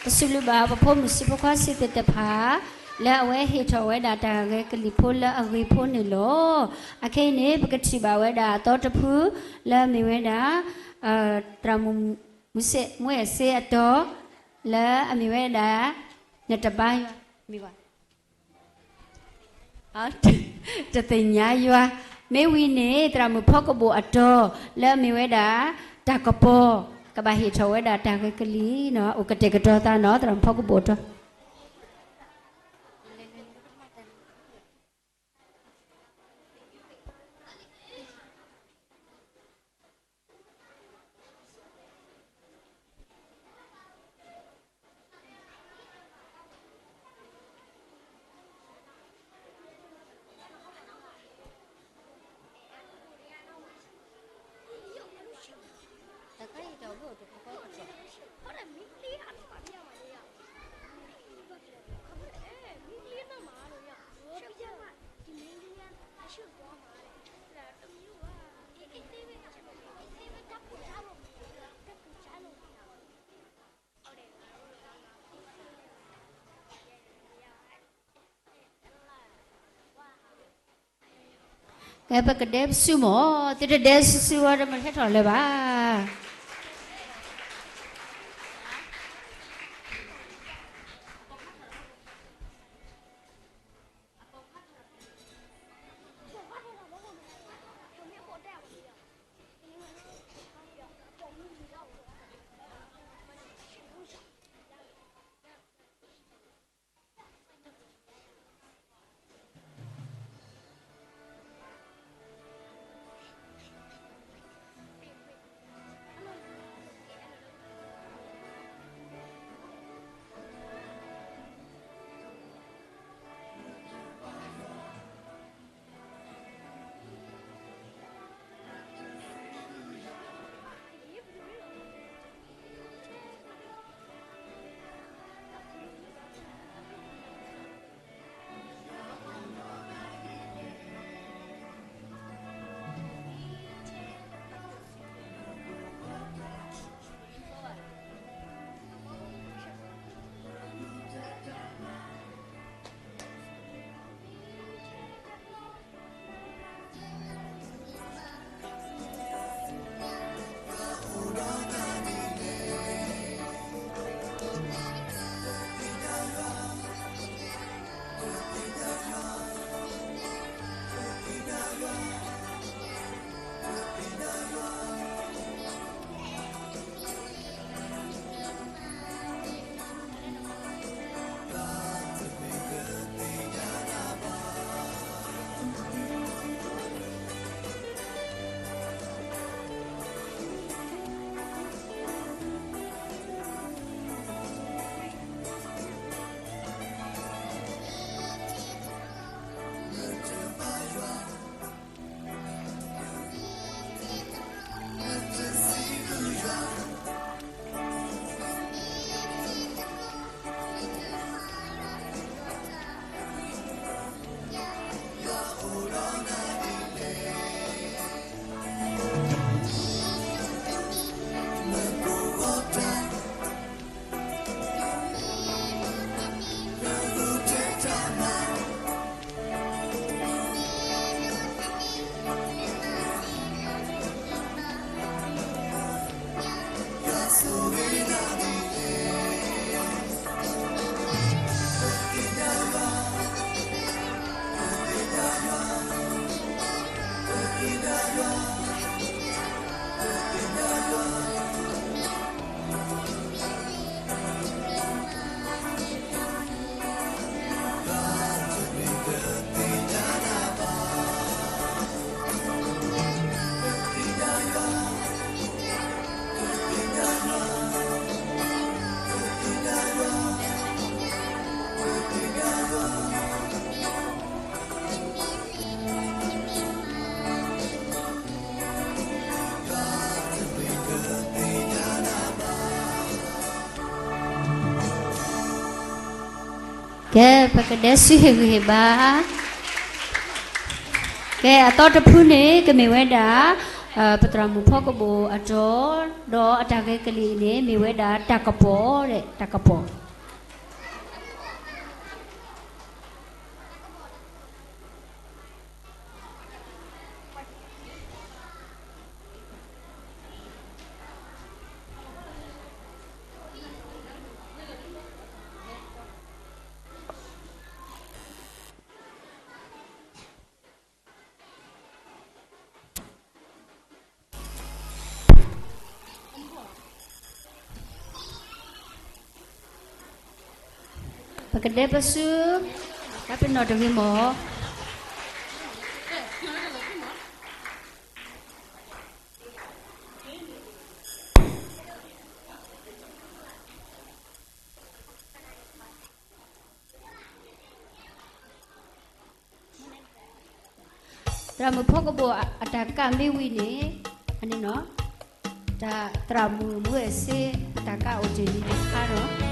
ပစံးဘျုးဘၣ်ပဖိမုၣ်ဆံးဖိခွါဆံးသ့ၣ်တဖၣ် လၢအဝဲဟ့ၣ်ထီၣ်ဝဲဒၣ်တၢ်ဂဲၤကလံၤဖိလၢအဂ့ၤဖိန့ၣ်လီၤ. အခဲအံၤန့ၣ် ပကထံၣ်ဘၣ်ဝဲဒၣ်အသီတဖု လၢအမ့ၢ်ဝဲဒၣ် သရၣ်မုၣ်မူစဲး မူအဲၣ်စ့အတီၤ လၢအမ့ၢ်ဝဲဒၣ် နတဘါယွၤ မ့ၢ် တသ့ၣ်ညါယွၤ, မ့ၢ်ဝံၤန့ၣ် သရၣ်မုၣ်ဖီကဘိၣ်အတီၤ လၢအမ့ၢ်ဝဲဒၣ် တၢ်ကပီၤ ကဘၣ်ဟ့ၣ်ထီၣ်ဝဲဒၣ်တၢ်ဂဲၤကလံၤနီၤ, အိၣ်ကတဲာ်ကတီၤသးနီၤ, သရၣ်မုၣ်ဖီကဘိၣ်အတီၤ. ကဲ ပကဒဲပစုမီၤ, သုတဒဲစုစုဝဲဒီး မ့ၢ်ဟဲထီၣ်လၢၤဘၣ်. ကဲ ပကဒဲဆူဟ့ၣ်ဂံၢ်ဟ့ၣ်ဘါ. ကဲ အသီတဖုန့ၣ် ကမ့ၢ်ဝဲဒၣ် ပသရၣ်မုၣ်ဖီကဘိၣ်အတီၤ, ဒီးအတၢ်ဂဲၤကလံၣ်အံၤန့ၣ် မ့ၢ်ဝဲဒၣ်တၢ်ကပီၤ, တၢ်ကပီၤ. ပကဒဲးပစု, တၢ်ပနီၣ်တဂ့ၤမး. သရၣ်မုၣ်ဖီကဘိၣ် အတၢ်ကၣ်မ့ၢ်ဝံၤန့ၣ်, အန့ၣ်နီၤ, တၢ်သရၣ်မုၣ်မုၢ်အဲၣ်စ့ အတၢ်ကၣ်အိၣ်တ့ၢ်လံတခါနီၤ. ဟ့ၣ်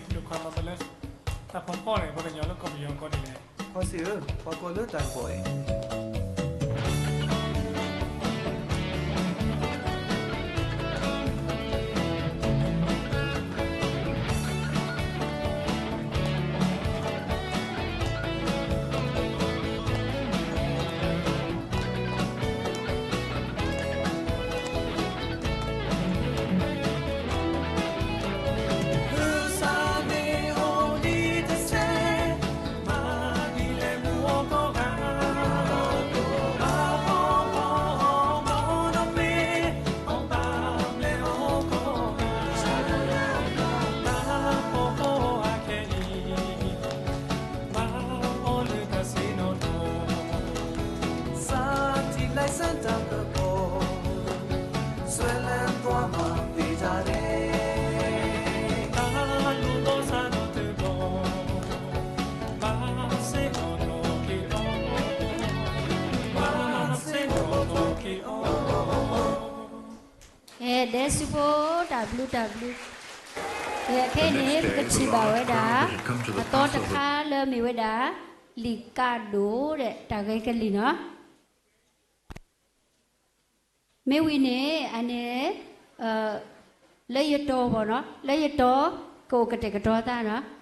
ဒုးခွါသးလၢ တၢ်ဖီဖီန့ၣ် ပှၤကညီလၢကီၢ်ပယီၤကီၢ်ဒ်လဲၣ်. ခီဆံၣ်ဧၢ, ပှၤကိးလၢတၢ်ကပီၤအံၤ. ကဲ ဒဲစူဖိ တၢ်ဘျုးတၢ်ဘျုး, ကဲ ခဲအံၤန့ၣ် ပကထံၣ်ဘၣ်ဝဲဒၣ် အသီတခါလၢမ့ၢ်ဝဲဒၣ် လံာ်ကါဒိၣ်ဒီး တၢ်ဂဲၤကလံၣ်နီၤ. မ့ၢ်ဝံၤန့ၣ် အန့ၣ် လၢယတီၤဘၣ်နီၤ, လၢယတီၤ ကအိၣ်ကတဲာ်ကတီၤသးနီၤ.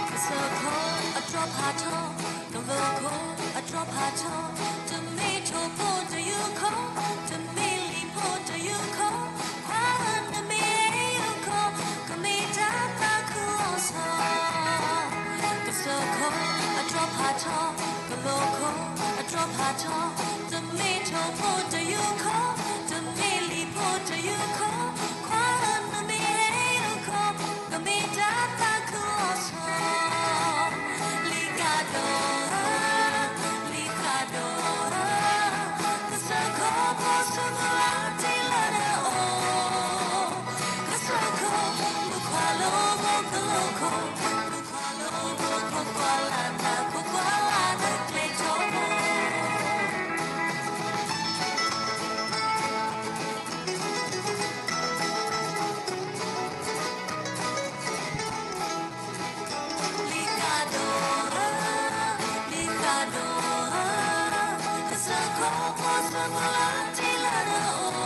ကစၢၢ်ခိၣ်အတြီဖးထီ, ကလိၤခိၣ်အတြီဖးထီ, တမ့ၢ်ထိၣ်ဖိတယုၢ်ခိၣ်, တမ့ၢ်လံာ်ဖိတယုၢ်ခိၣ်, ခွါဧၢနမ့ၢ်ယုၢ်ခိၣ်, ကမ့ၢ်တၢ်သးခုအီၤစ့ၢ် ကစၢၢ်ခိၣ်အတြီဖးထီ, ကလိၤခိၣ်အတြီဖးထီ, တမ့ၢ်ထိၣ်ဖိတယုၢ်ခိၣ်, တမ့ၢ်လံာ်ဖိတယုၢ်ခိၣ်, ခွါဧၢနမ့ၢ်ယုၢ်ခိၣ်, ကမ့ၢ်တၢ်သးခုအီၤစ့ၢ် လံာ်ဃးဒီးဧၢ, လံာ်ဃးဒီးဧၢ, ကစၢၢ်ခိၣ်ဖိဆူမုၢ်လၢ်တ့ၢ်လၢနအိၣ်, ကစၢၢ်ခိၣ်, မုၣ်ခွါလိၤဘိကလိၤခိၣ်, မုၣ်ခွါလိၤဘိခိၣ်ခွါလၢ်နၤ, ခိၣ်ခွါလၢ်နၤကျဲထီဘိ လံာ်ဃးဒီးဧၢ, လံာ်ဃးဒီးဧၢ, ကစၢၢ်ခိၣ်ဖိဆူမုၢ်လၢ်တ့ၢ်လၢနအိၣ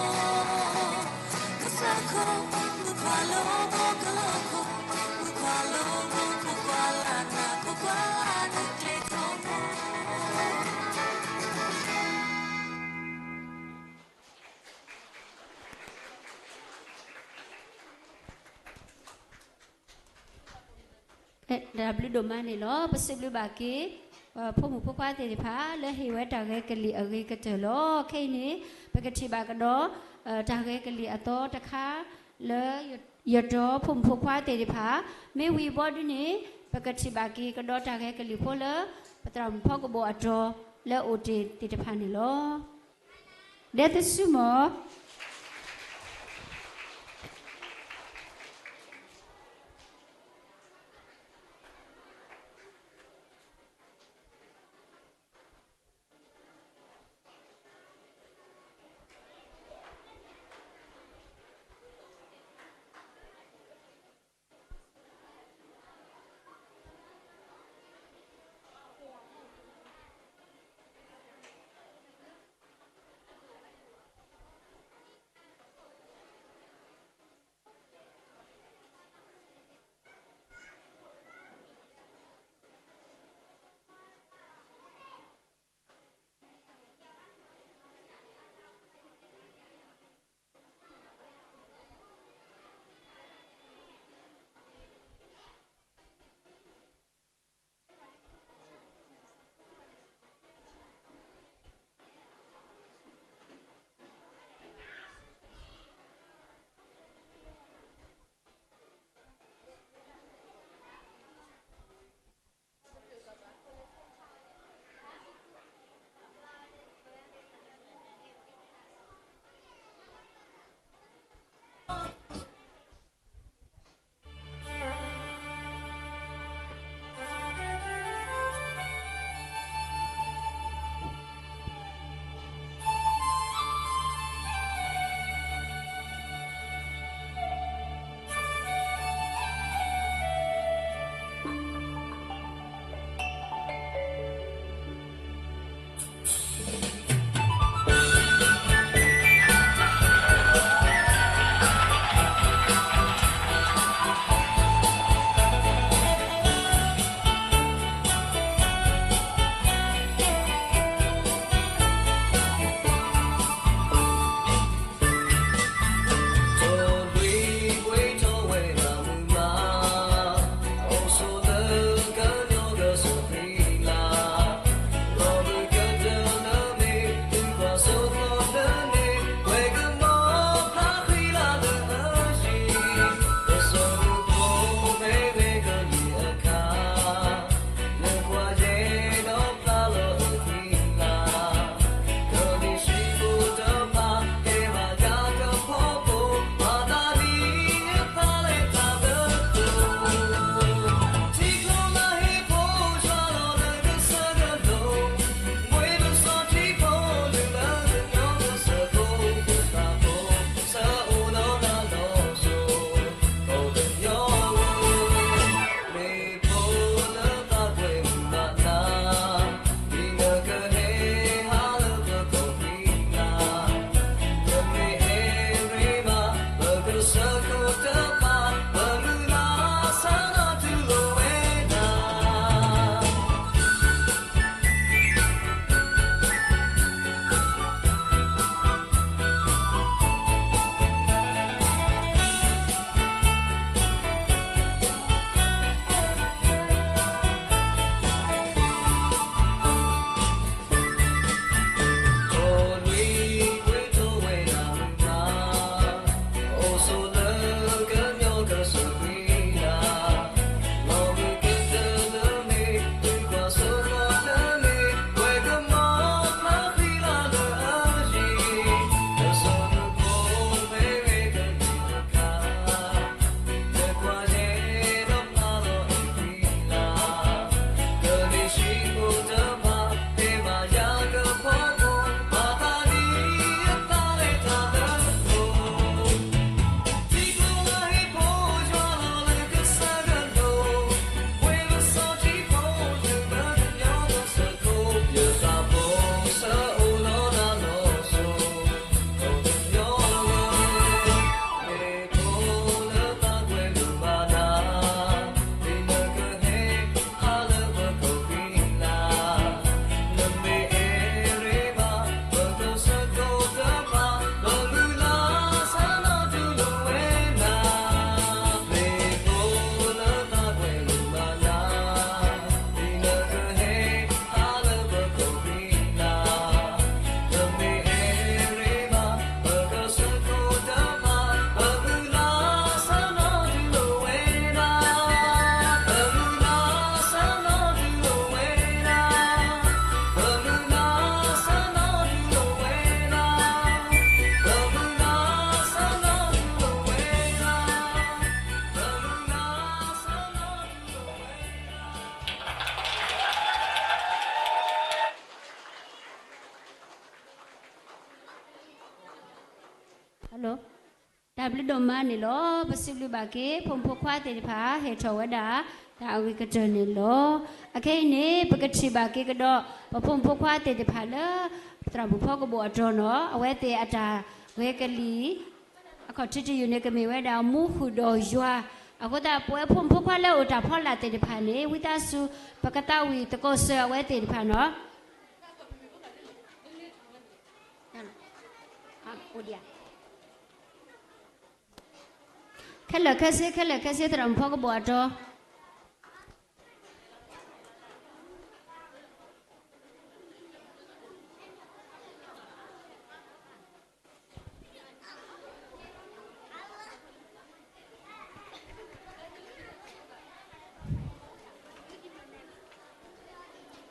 ်, ကစၢၢ်ခိၣ်, မုၣ်ခွါလိၤဘိကလိၤခိၣ်, မုၣ်ခွါလိၤဘိခိၣ်ခွါလၢ်နၤ, ခိၣ်ခွါလၢ်နၤကျဲထီဘိ တၢ်ဘျုးဒိၣ်မးန့ၣ်လီၤ. ပစံးဘျုးဘၣ်က့ၤ ပဖိမုၣ်ဖိခွါသ့ၣ်တဖၣ် လၢဟ့ၣ်ဝဲတၢ်ဂဲၤကလံၣ်အဂ့ၤကတၢၢ်လီၤ. ခဲအံၤန့ၣ် ပကထံၣ်ဘၣ်ကဒီး တၢ်ဂဲၤကလံၣ်အသီတခါ လၢ ယတီဖိမုၣ်ဖိခွါသ့ၣ်တဖၣ်, မ့ၢ်ဝံၤဘီဒုန့ၣ် ပကထံၣ်ဘၣ်က့ၤကဒီးတၢ်ဂဲၤကလံၣ်ဖိလၢ ပသရၣ်မုၣ်ဖီကဘိၣ်အတီၤလၢအိၣ်တ့ၢ်သ့ၣ်တဖၣ်န့ၣ်လီၤ. ဒဲသဆူမီၤ တၢ်ဘျုးဒိၣ်မးန့ၣ်လီၤ. ပစံးဘျုးဘၣ်က့ၤ ဖိမုၣ်ဖိခွါသ့ၣ်တဖၣ် ဟဲထီၣ်ဝဲဒၣ် တၢ်အဂ့ၤကတၢၢ်န့ၣ်လီၤ. အခဲအံၤန့ၣ် ပကထံၣ်ဘၣ်က့ၤကဒီး ပဖိမုၣ်ဖိခွါသ့ၣ်တဖၣ်လၢ သရၣ်မုၣ်ဖီကဘိၣ်အတီၢ်နီၤ အဝဲသ့ၣ်အတၢ်ဂဲၤကလံၣ် အခီၣ်ထံးတယုၢ်န့ၣ် ကမ့ၢ်ဝဲဒၣ်မူဃုာ်ဒီးယွၤ. အဃိသတး ပဝဲဖိမုၣ်ဖိခွါလၢအိၣ်တၢ်ဖီလာ်သ့ၣ်တဖၣ်န့ၣ် ဝံသးစူၤ ပကသးဝံၣ်သကိးစၢၤအဝဲသ့ၣ်တဖၣ်နီၤ. ခဲလၢာ်ခဲဆ့ ခဲလၢာ်ခဲဆ့ သရၣ်မုၣ်ဖီကဘိၣ်အတီၢ်.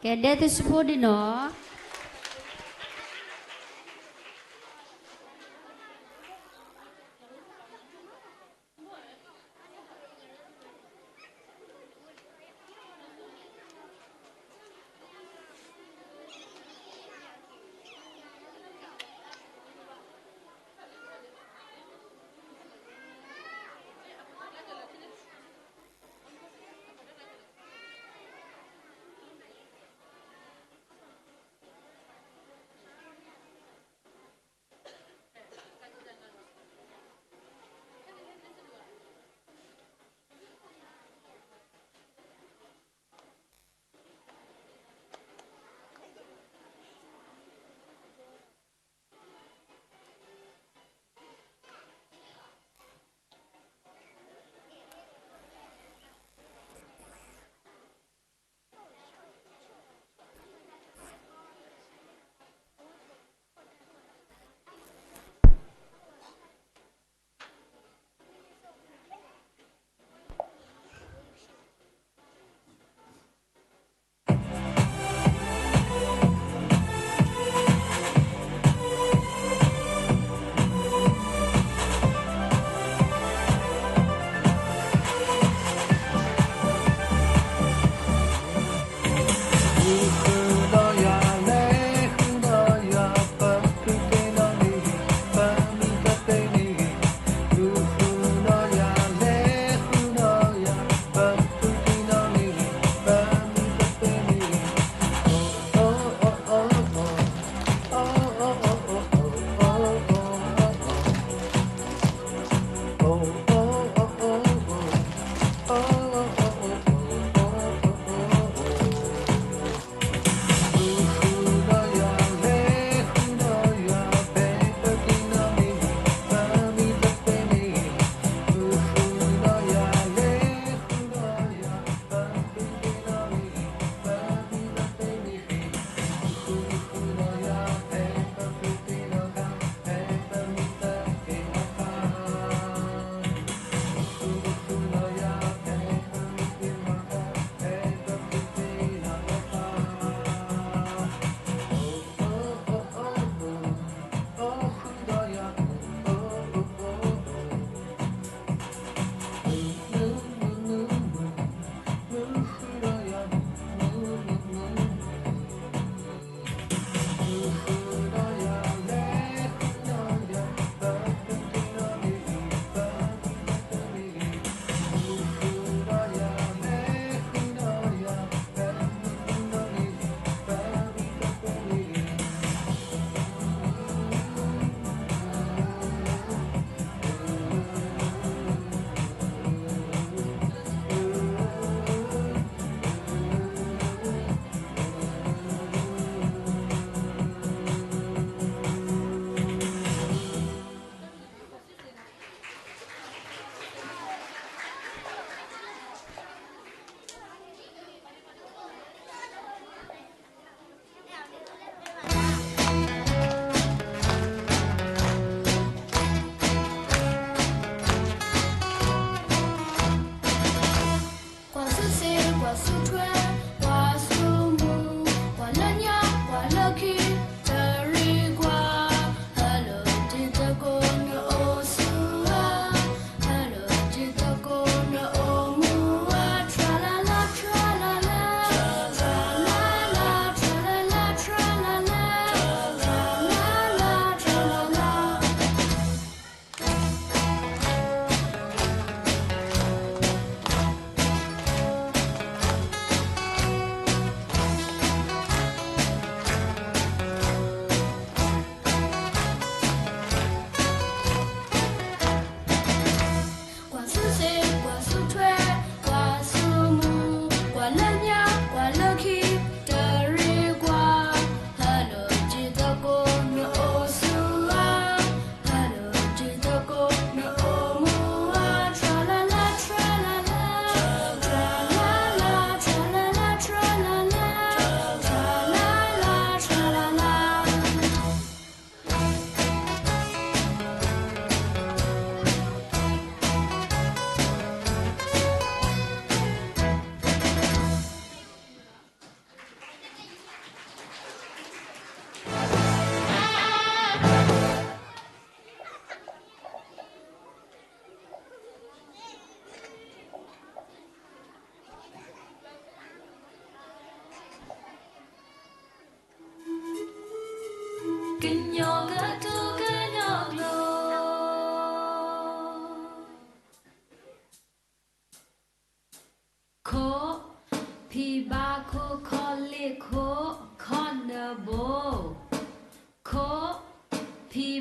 ကဲ ဒဲသုစုဖိဒ်နီၤ.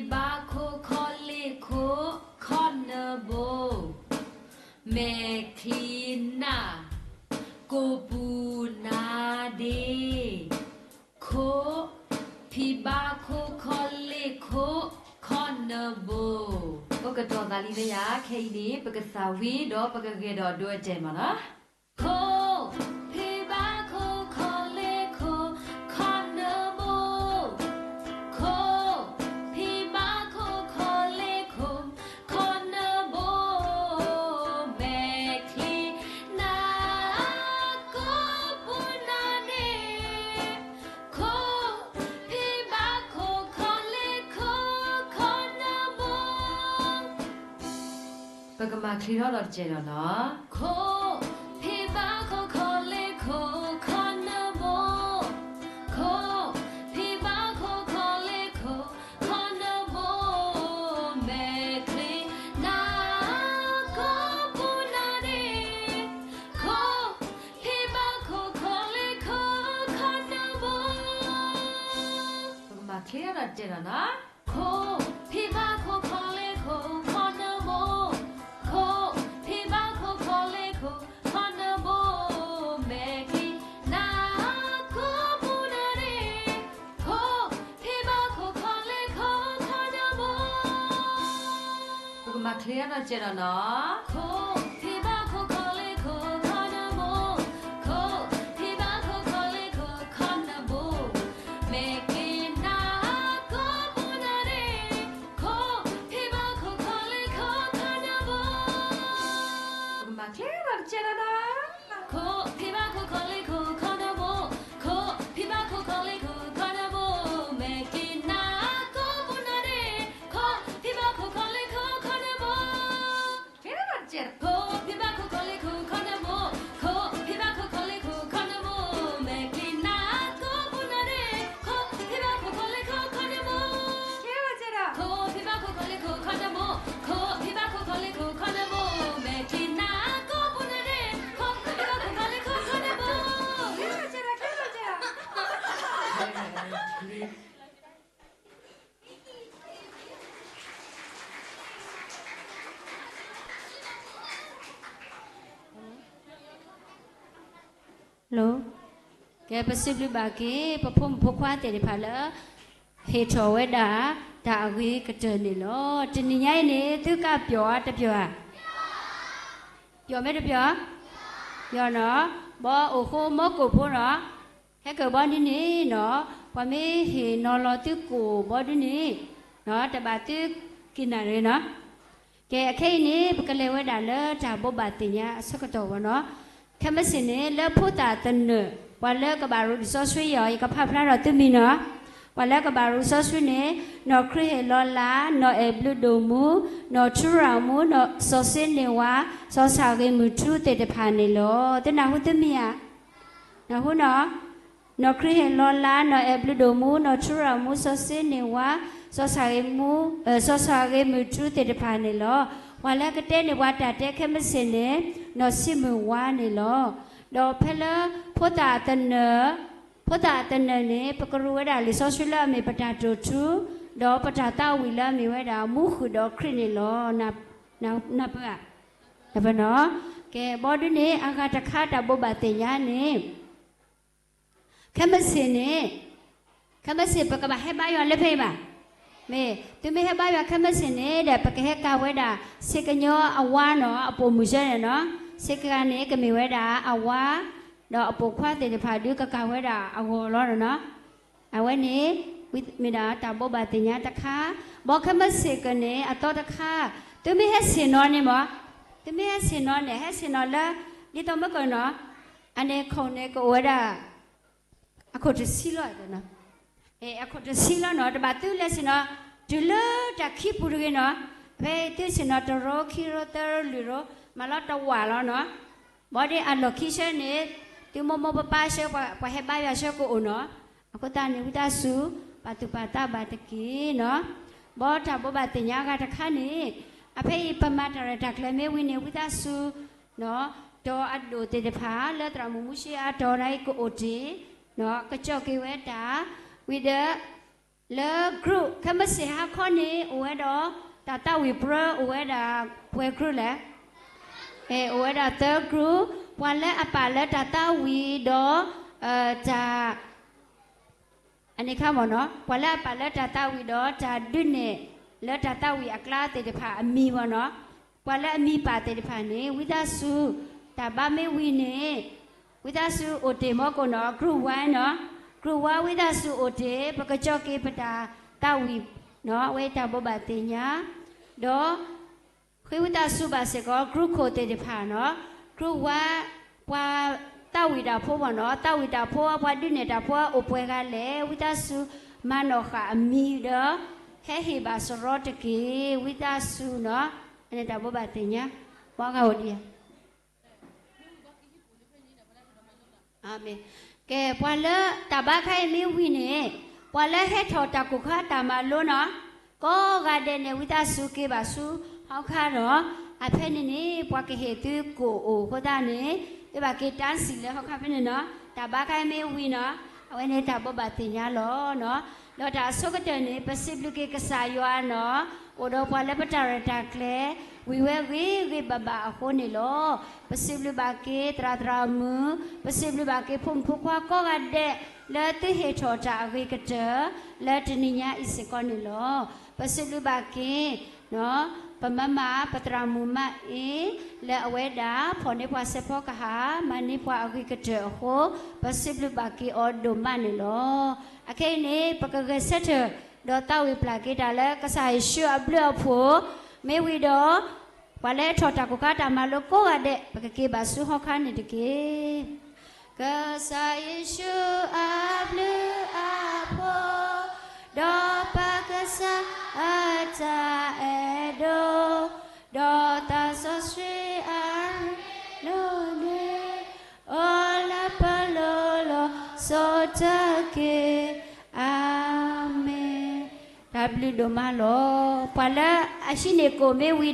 ဖံဘါခိၣ်ခီလ့ၣ်ခိၣ် ခီနဘိ, မဲာ်ချံနၢ်, ကိးပူၤနါဒ့, ခိၣ်, ဖံဘါခိၣ်ခီလ့ၣ်ခိၣ် ခီနဘိ. အိၣ်ကတီၤသးလံမ့ၢ်ယါ, ခဲအံၤန့ၣ် ပကသးဝံၣ်ဒီးပကဂဲၤဒီးဒိအတဲာ်မးနီၤ. ခိၣ်, ဖံဘါခိၣ်ခီလ့ၣ်ခိၣ် ခီနဘိ, ခိၣ်, ဖံဘါခိၣ်ခီလ့ၣ်ခိၣ် ခီနဘိ, မဲာ်ချံနၢ်, ကိးပူၤနါဒ့, ခိၣ်, ဖံဘါခိၣ်ခီလ့ၣ်ခိၣ် ခီနဘိ. ပကမၤချ့ထီၣ်ဒီးတကဲးဒီးနီၤ. ခိၣ်, ဖံဘါခိၣ်ခီလ့ၣ်ခိၣ် ခီနဘိ, ခိၣ်, ဖံဘါခိၣ်ခီလ့ၣ်ခိၣ် ခီနဘိ, မဲာ်ချံနၢ်, ကိးပူၤနါဒ့, ခိၣ်, ဖံဘါခိၣ်ခီလ့ၣ်ခိၣ် ခီနဘိ. ပကမၤချ့ထီၣ်ဒီးတကဲးဒီးနီၤ. ခိၣ်, ဖံဘါခိၣ်ခီလ့ၣ်ခိၣ် ခီနဘိ, ခိၣ်, ဖံဘါခိၣ်ခီလ့ၣ်ခိၣ် ခီနဘိ, မဲာ်ချံနၢ်, ကိးပူၤနါဒ့, ခိၣ်, ဖံဘါခိၣ်ခီလ့ၣ်ခိၣ် ခီနဘိ. ပကမၤချ့ထီၣ်ဒီးတကဲးဒီးနီၤ. ခိၣ်, ဖံဘါခိၣ်ခီလ့ၣ်ခိၣ် ခီနဘိ, ခိၣ်, ဖံဘါခိၣ်ခီလ့ၣ်ခိၣ် ခီနဘိ, မဲာ်ချံနၢ်, ကိးပူၤနါဒ့, ခိၣ်, ဖံဘါခိၣ်ခီလ့ၣ်ခိၣ် ခီနဘိ. ပကမၤချ့ထီၣ်ဒီးတကဲးဒီးနီၤ. ခိၣ်, ဖံဘါခိၣ်ခီလ့ၣ်ခိၣ် ခီနဘိ, ခိၣ်, ဖံဘါခိၣ်ခီလ့ၣ်ခိၣ် ခီနဘိ, မဲာ်ချံနၢ်, ကိးပူၤနါဒ့, ခိၣ်, ဖံဘါခိၣ်ခီလ့ၣ်ခိၣ် ခီနဘိ. ခိၣ်, ဖံဘါခိၣ်ခီလ့ၣ်ခိၣ် ခီနဘိ, ခိၣ်, ဖံဘါခိၣ်ခီလ့ၣ်ခိၣ် ခီနဘိ, မဲာ်ချံနၢ်, ကိးပူၤနါဒ့, ခိၣ်, ဖံဘါခိၣ်ခီလ့ၣ်ခိၣ် ခီနဘိ. ခိၣ်, ဖံဘါခိၣ်ခီလ့ၣ်ခိၣ် ခီနဘိ, ခိၣ်, ဖံဘါခိၣ်ခီလ့ၣ်ခိၣ် ခီနဘိ, မဲာ်ချံနၢ်, ကိးပူၤနါဒ့, ခိၣ်, ဖံဘါခိၣ်ခီလ့ၣ်ခိၣ် ခီနဘိ. ကဲ ပစံးဘျုးဘၣ်က့ၤ ပဖိမုၣ်ဖိခွါသ့ၣ်တဖၣ်လၢ ဟ့ၣ်ထီၣ်ဝဲဒၣ် တၢ်အဂ့ၤကတၢၢ်န့ၣ်လီၤ. တနံၤညါအံၤန့ၣ် သုကပျီၤဧါ တပျီၤဧါ. ပျီၤမ့ၢ်တပျီၤ, ပျီၤနီၤ, ဘီအိၣ်ဃိမီကိၣ်ဖိနီၤ, ဟဲကၢၣ်ဘီဒ်န့ၣ်နီၤ, ပှၤမ့ၢ်ဟ့ၣ်နီၤလီၤသုကိၣ်ဘီဒ်န့ၣ်, တဘၣ်သုက့ၤနၤတဂ့ၤနီၤ. ကဲ အခဲအံၤန့ၣ် ပကလဲၤဝဲဒၣ်လၢတၢ်ဘိးဘၣ်သ့ၣ်ညါအဆၢကတီၢ်ဝဲနီၤ. ခဲမုၢ်ဆ့ၣ်န့ၣ် လၢဖိသၣ်သနၢၣ် ပှၤလၢကဘၣ်ရူးလံာ်စီဆှံအီၤ ယကဖးဖျါထီၣ်သုမံၤနီၤ. ပှၤလၢကဘၣ်ရူးစီဆှံန့ၣ် နီၢ်ခရံာ်ဟ့ၣ်လီၤလး, နီၢ်အဲၣ်ဘျုးဒိၣ်မူ, နီၢ်ထူရၣ်မူ, နီၢ်စီၤစ့န့ၢ်ဝါ, စီၤဆၣ်ဂ့ၤမုၢ်ထူသ့ၣ်တဖၣ်န့ၣ်လီၤ. သုနၢ်ဟူသုမံၤဧါ. နၢ်ဟူနီၤ. နီၢ်ခရံာ်ဟ့ၣ်လီၤလး, နီၢ်အဲၣ်ဘျုးဒိၣ်မူ, နီၢ်ထူရၣ်မူ, စီၤစ့န့ၢ်ဝါ, စီၤဆၣ်ဂ့ၤမူ, စီၤဆၣ်ဂ့ၤမုၢ်ထူသ့ၣ်တဖၣ်န့ၣ်လီၤ. ပှၤလၢကတဲန့ၢ်ပှၤတၢ်တဲခဲမုၢ်ဆ့ၣ်န့ၣ် နီၢ်ဆံမုၢ်ဝါန့ၣ်လီၤ. ဒီးဖဲလၢဖိသၣ်သနၢၣ်, ဖိသၣ်သနၢၣ်န့ၣ် ပကရူးဝဲဒၣ်လံာ်စီဆှံလၢအမ့ၢ်ပတၢ်တိာ်ထူ, ဒီးပတၢ်သးဝံၣ်လၢအမ့ၢ်ဝဲဒၣ် မူဃုာ်ဒီးခရံာ်န့ၣ်လီၤ. နၢ်ပၢၢ်ဧါ. နၢ်ပၢၢ်နီၤ. ကဲ ဘီဒုန့ၣ် အဂၤတခါတၢ်ဘိးဘၣ်သ့ၣ်ညါန့ၣ် ခဲမုၢ်ဆ့ၣ်န့ၣ်, ခဲမုၢ်ဆ့ၣ် ပကဘၣ်ဟဲဘါယွၤလၢဖဲအံၤဘၣ်. မ့ၢ်သုမ့ၢ်ဟဲဘါယွၤခဲမုၢ်ဆ့ၣ်န့ၣ်ဒီး ပကဟဲကၤဝဲဒၣ် ဆ့ကညီအဝါနီၤ, အပိာ်မုၣ်ဆၢန့ၣ်နီၤ. ဆ့ကၤန့ၣ် ကမ့ၢ်ဝဲဒၣ်အဝါ, ဒီးအပိာ်ခွါသ့ၣ်တဖၣ်ဒုး ကကၤဝဲဒၣ်အဂီၤလီၤနီၤ. အဝဲန့ၣ် ဝံမ့ၢ်ဒၣ်တၢ်ဘိးဘၣ်သ့ၣ်ညါတခါ, ဘီခဲမုၢ်ဆ့ၣ်ကန့ၣ် အသီတခါ, သုမ့ၢ်ဟဲဆ့ၣ်နီၤန့ၣ်မး, သုမ့ၢ်ဟဲဆ့ၣ်နီၤန့ၣ် ဟဲဆ့ၣ်နီၤလၢ ဒ်သိးမ့ၢ်ကနီၤ, အန့ၣ်ခိၣ်န့ၣ်ကအိၣ်ဝဲဒၣ် အခိၣ်တဆံလီၤ, အခိၣ်တဆံလီၤနီၤ, တဘၣ်သုလဲၤဆ့ၣ်နီၤ တုၤလၢတၢ်ခံပူၤတဂ့ၤနီၤ, ဖဲသုဆ့ၣ်နီၤတရိ ခံရိ သၢရိ လွံၢ်ရိ မၤလီၤတဝာ်လီၤနီၤ. ဘီဒ်အလီၢ်ခံဆၢန့ၣ် သုမိၢ်မိၢ်ပၢ်ပၢ်ဆၢ ပှၤဟဲဘါယွၤဆၢကအိၣ်နီၤ. အဃိသတးန့ၣ် ဝံသးစူၤ ပာ်သူၣ်ပာ်သးဘၣ်တက့ၢ်နီၤ. ဘီတၢ်ဘိးဘၣ်သ့ၣ်ညါအဂၤတခါန့ၣ် အဖဲအံၤပမၤတၢ်ရဲၣ်တၢ်ကျဲၤမ့ၢ်ဝံၤန့ၣ် ဝံသးစူၤ တီၤအဒိၣ်သ့ၣ်တဖၣ် လၢသရၣ်မုၣ်မူၡ့အတီၤဒၣ်အံၤကအိၣ်တ့ၢ်, ကကၠီၣ်က့ၤဝဲတၢ်, ဝံၤဒီး လၢ group ခဲမုၢ်ဆ့ၣ်ဟါခီန့ၣ် အိၣ်ဝဲဒီး တၢ်သးဝံၣ်ပြၢ အိၣ်ဝဲဒၣ်ပှဲၤ group လဲၣ်. အဲ အိၣ်ဝဲဒၣ်သၢ group, ပှၤလၢအပာ်လၢတၢ်သးဝံၣ်ဒီး တၢ် အန့ၣ်ခါမ့ၢ်နီၤ, ပှၤလၢအပာ်လၢတၢ်သးဝံၣ်ဒီးတၢ်ဒုးနဲၣ် လၢတၢ်သးဝံၣ်အကျါသ့ၣ်တဖၣ်အမံၤမ့ၢ်နီၤ, ပှၤလၢအမံၤပာ်သ့ၣ်တဖၣ်န့ၣ် ဝံသးစူၤ တၢ်ဘါမ့ၢ်ဝံၤန့ၣ် ဝံသးစူၤအိၣ်တ့ၢ်မ့ၢ်ကိၣ်နီၤ, group one နီၤ, group one ဝံသးစူၤအိၣ်တ့ၢ် ပကကၠီက့ၤပတၢ်သးဝံၣ်နီၤ, အဝဲတၢ်ဘိးဘၣ်သ့ၣ်ညါ, ဒီး ဃ့ဝံသးစူၤဘၣ်စ့ၢ်ကီး group ခိၣ်သ့ၣ်တဖၣ်နီၤ, group one ပှၤသးဝံၣ်တၢ်ဖိမ့ၢ်နီၤ, သးဝံၣ်တၢ်ဖိ ပှၤဒုးနဲၣ်တၢ်ဖိအိၣ်ပှဲၤဂၤလဲၣ်, ဝံသးစူၤမၤနီၣ်ဃာ်အမံၤဒီး ဟဲဟ့ၣ်ဘၣ်စရီတက့ၢ်, ဝံသးစူၤနီၤ, အန့ၣ်တၢ်ဘိးဘၣ်သ့ၣ်ညါ, မ့ၢ်ဂၤအိၣ်ဒံးဧါ အၤမ့ၣ်, ကဲ ပှၤလၢတၢ်ဘါခါအံၤမ့ၢ်ဝံၤန့ၣ် ပှၤလၢဟဲထီၣ်တၢ်ကိၢ်ခါတၢ်မၤလိနီၤ, ကိးဂၤဒဲးန့ၣ် ဝံသးစူၤက့ၤဘၣ်ဆူဟီခါဒီး အဖဲန့ၣ်န့ၣ် ပှၤကဟ့ၣ်သုကိၣ်အိၣ်အဃိသတးန့ၣ် သုဘၣ်က့ၤတၢ်စံၣ်လၢဟီခါဖဲန့ၣ်နီၤ, တၢ်ဘါခါအံၤမ့ၢ်ဝံၤနီၤ, အဝဲန့ၣ်တၢ်ဘိးဘၣ်သ့ၣ်ညါလီၤနီၤ, ဒီးတၢ်အဆိကတၢၢ်န့ၣ် ပစံးဘျုးက့ၤကစၢ်ယွၤနီၤ, အိၣ်ဒီးပှၤလၢပတၢ်ရဲၣ်တၢ်ကျဲၤ ဝံၤဝဲဂ့ၤဂ့ၤဘၣ်ဘၣ်အဃိန့ၣ်လီၤ. ပစံးဘျုးဘၣ်က့ၤသရၣ်သရၣ်မုၣ်, ပစံးဘျုးဘၣ်က့ၤဖိမုၣ်ဖိခွါကိးဂၤဒဲး လၢသုဟ့ၣ်ထီၣ်တၢ်အဂ့ၤကတၢၢ် လၢတနံၤညါအံၤစ့ၢ်ကီးန့ၣ်လီၤ. ပစံးဘျုးဘၣ်က့ၤ ပမါမၤ ပသရၣ်မုၣ်မါအ့ လၢအဝဲဒၣ် ဖီၣ်န့ၢ်ပှၤစဲးဖီကဟၣ် မၤန့ၢ်ပှၤအဂ့ၤကတၢၢ်အဃိ ပစံးဘျုးဘၣ်က့ၤအီၤဒိၣ်မးန့ၣ်လီၤ. အခဲအံၤန့ၣ် ပကဂဲၤဆၢထၢၣ် ဒီးသးဝံၣ်ပျၢ်က့ၤတၢ်လၢကစၢ်ယ့ၣ်ၡူးအဘျုးအဖှိၣ် မ့ၢ်ဝံၤဒီး ပှၤလၢထီၣ်တၢ်ကိၢ်ခါတၢ်မၤလိကိးဂၤဒဲး ပကက့ၤဘၣ်ဆူဟီခါန့ၣ်တက့ၢ်. ကစၢ်ယ့ၣ်ၡူးအဘျုးအဖှိၣ် ဒီးပၢ်ကစၢ်အတၢ်အဲၣ်ဒိး ဒီးသးစီဆှံအရ့ဒိၣ်န့ၣ် အိၣ်လၢပလိၤလီၤစိၤတက့ၢ်. အၤမ့ၣ်. တၢ်ဘျုးဒိၣ်မးလီၤ. ပှၤလၢအဟံးန့ၢ်ကိၣ်မ့ၢ်ဝံၤ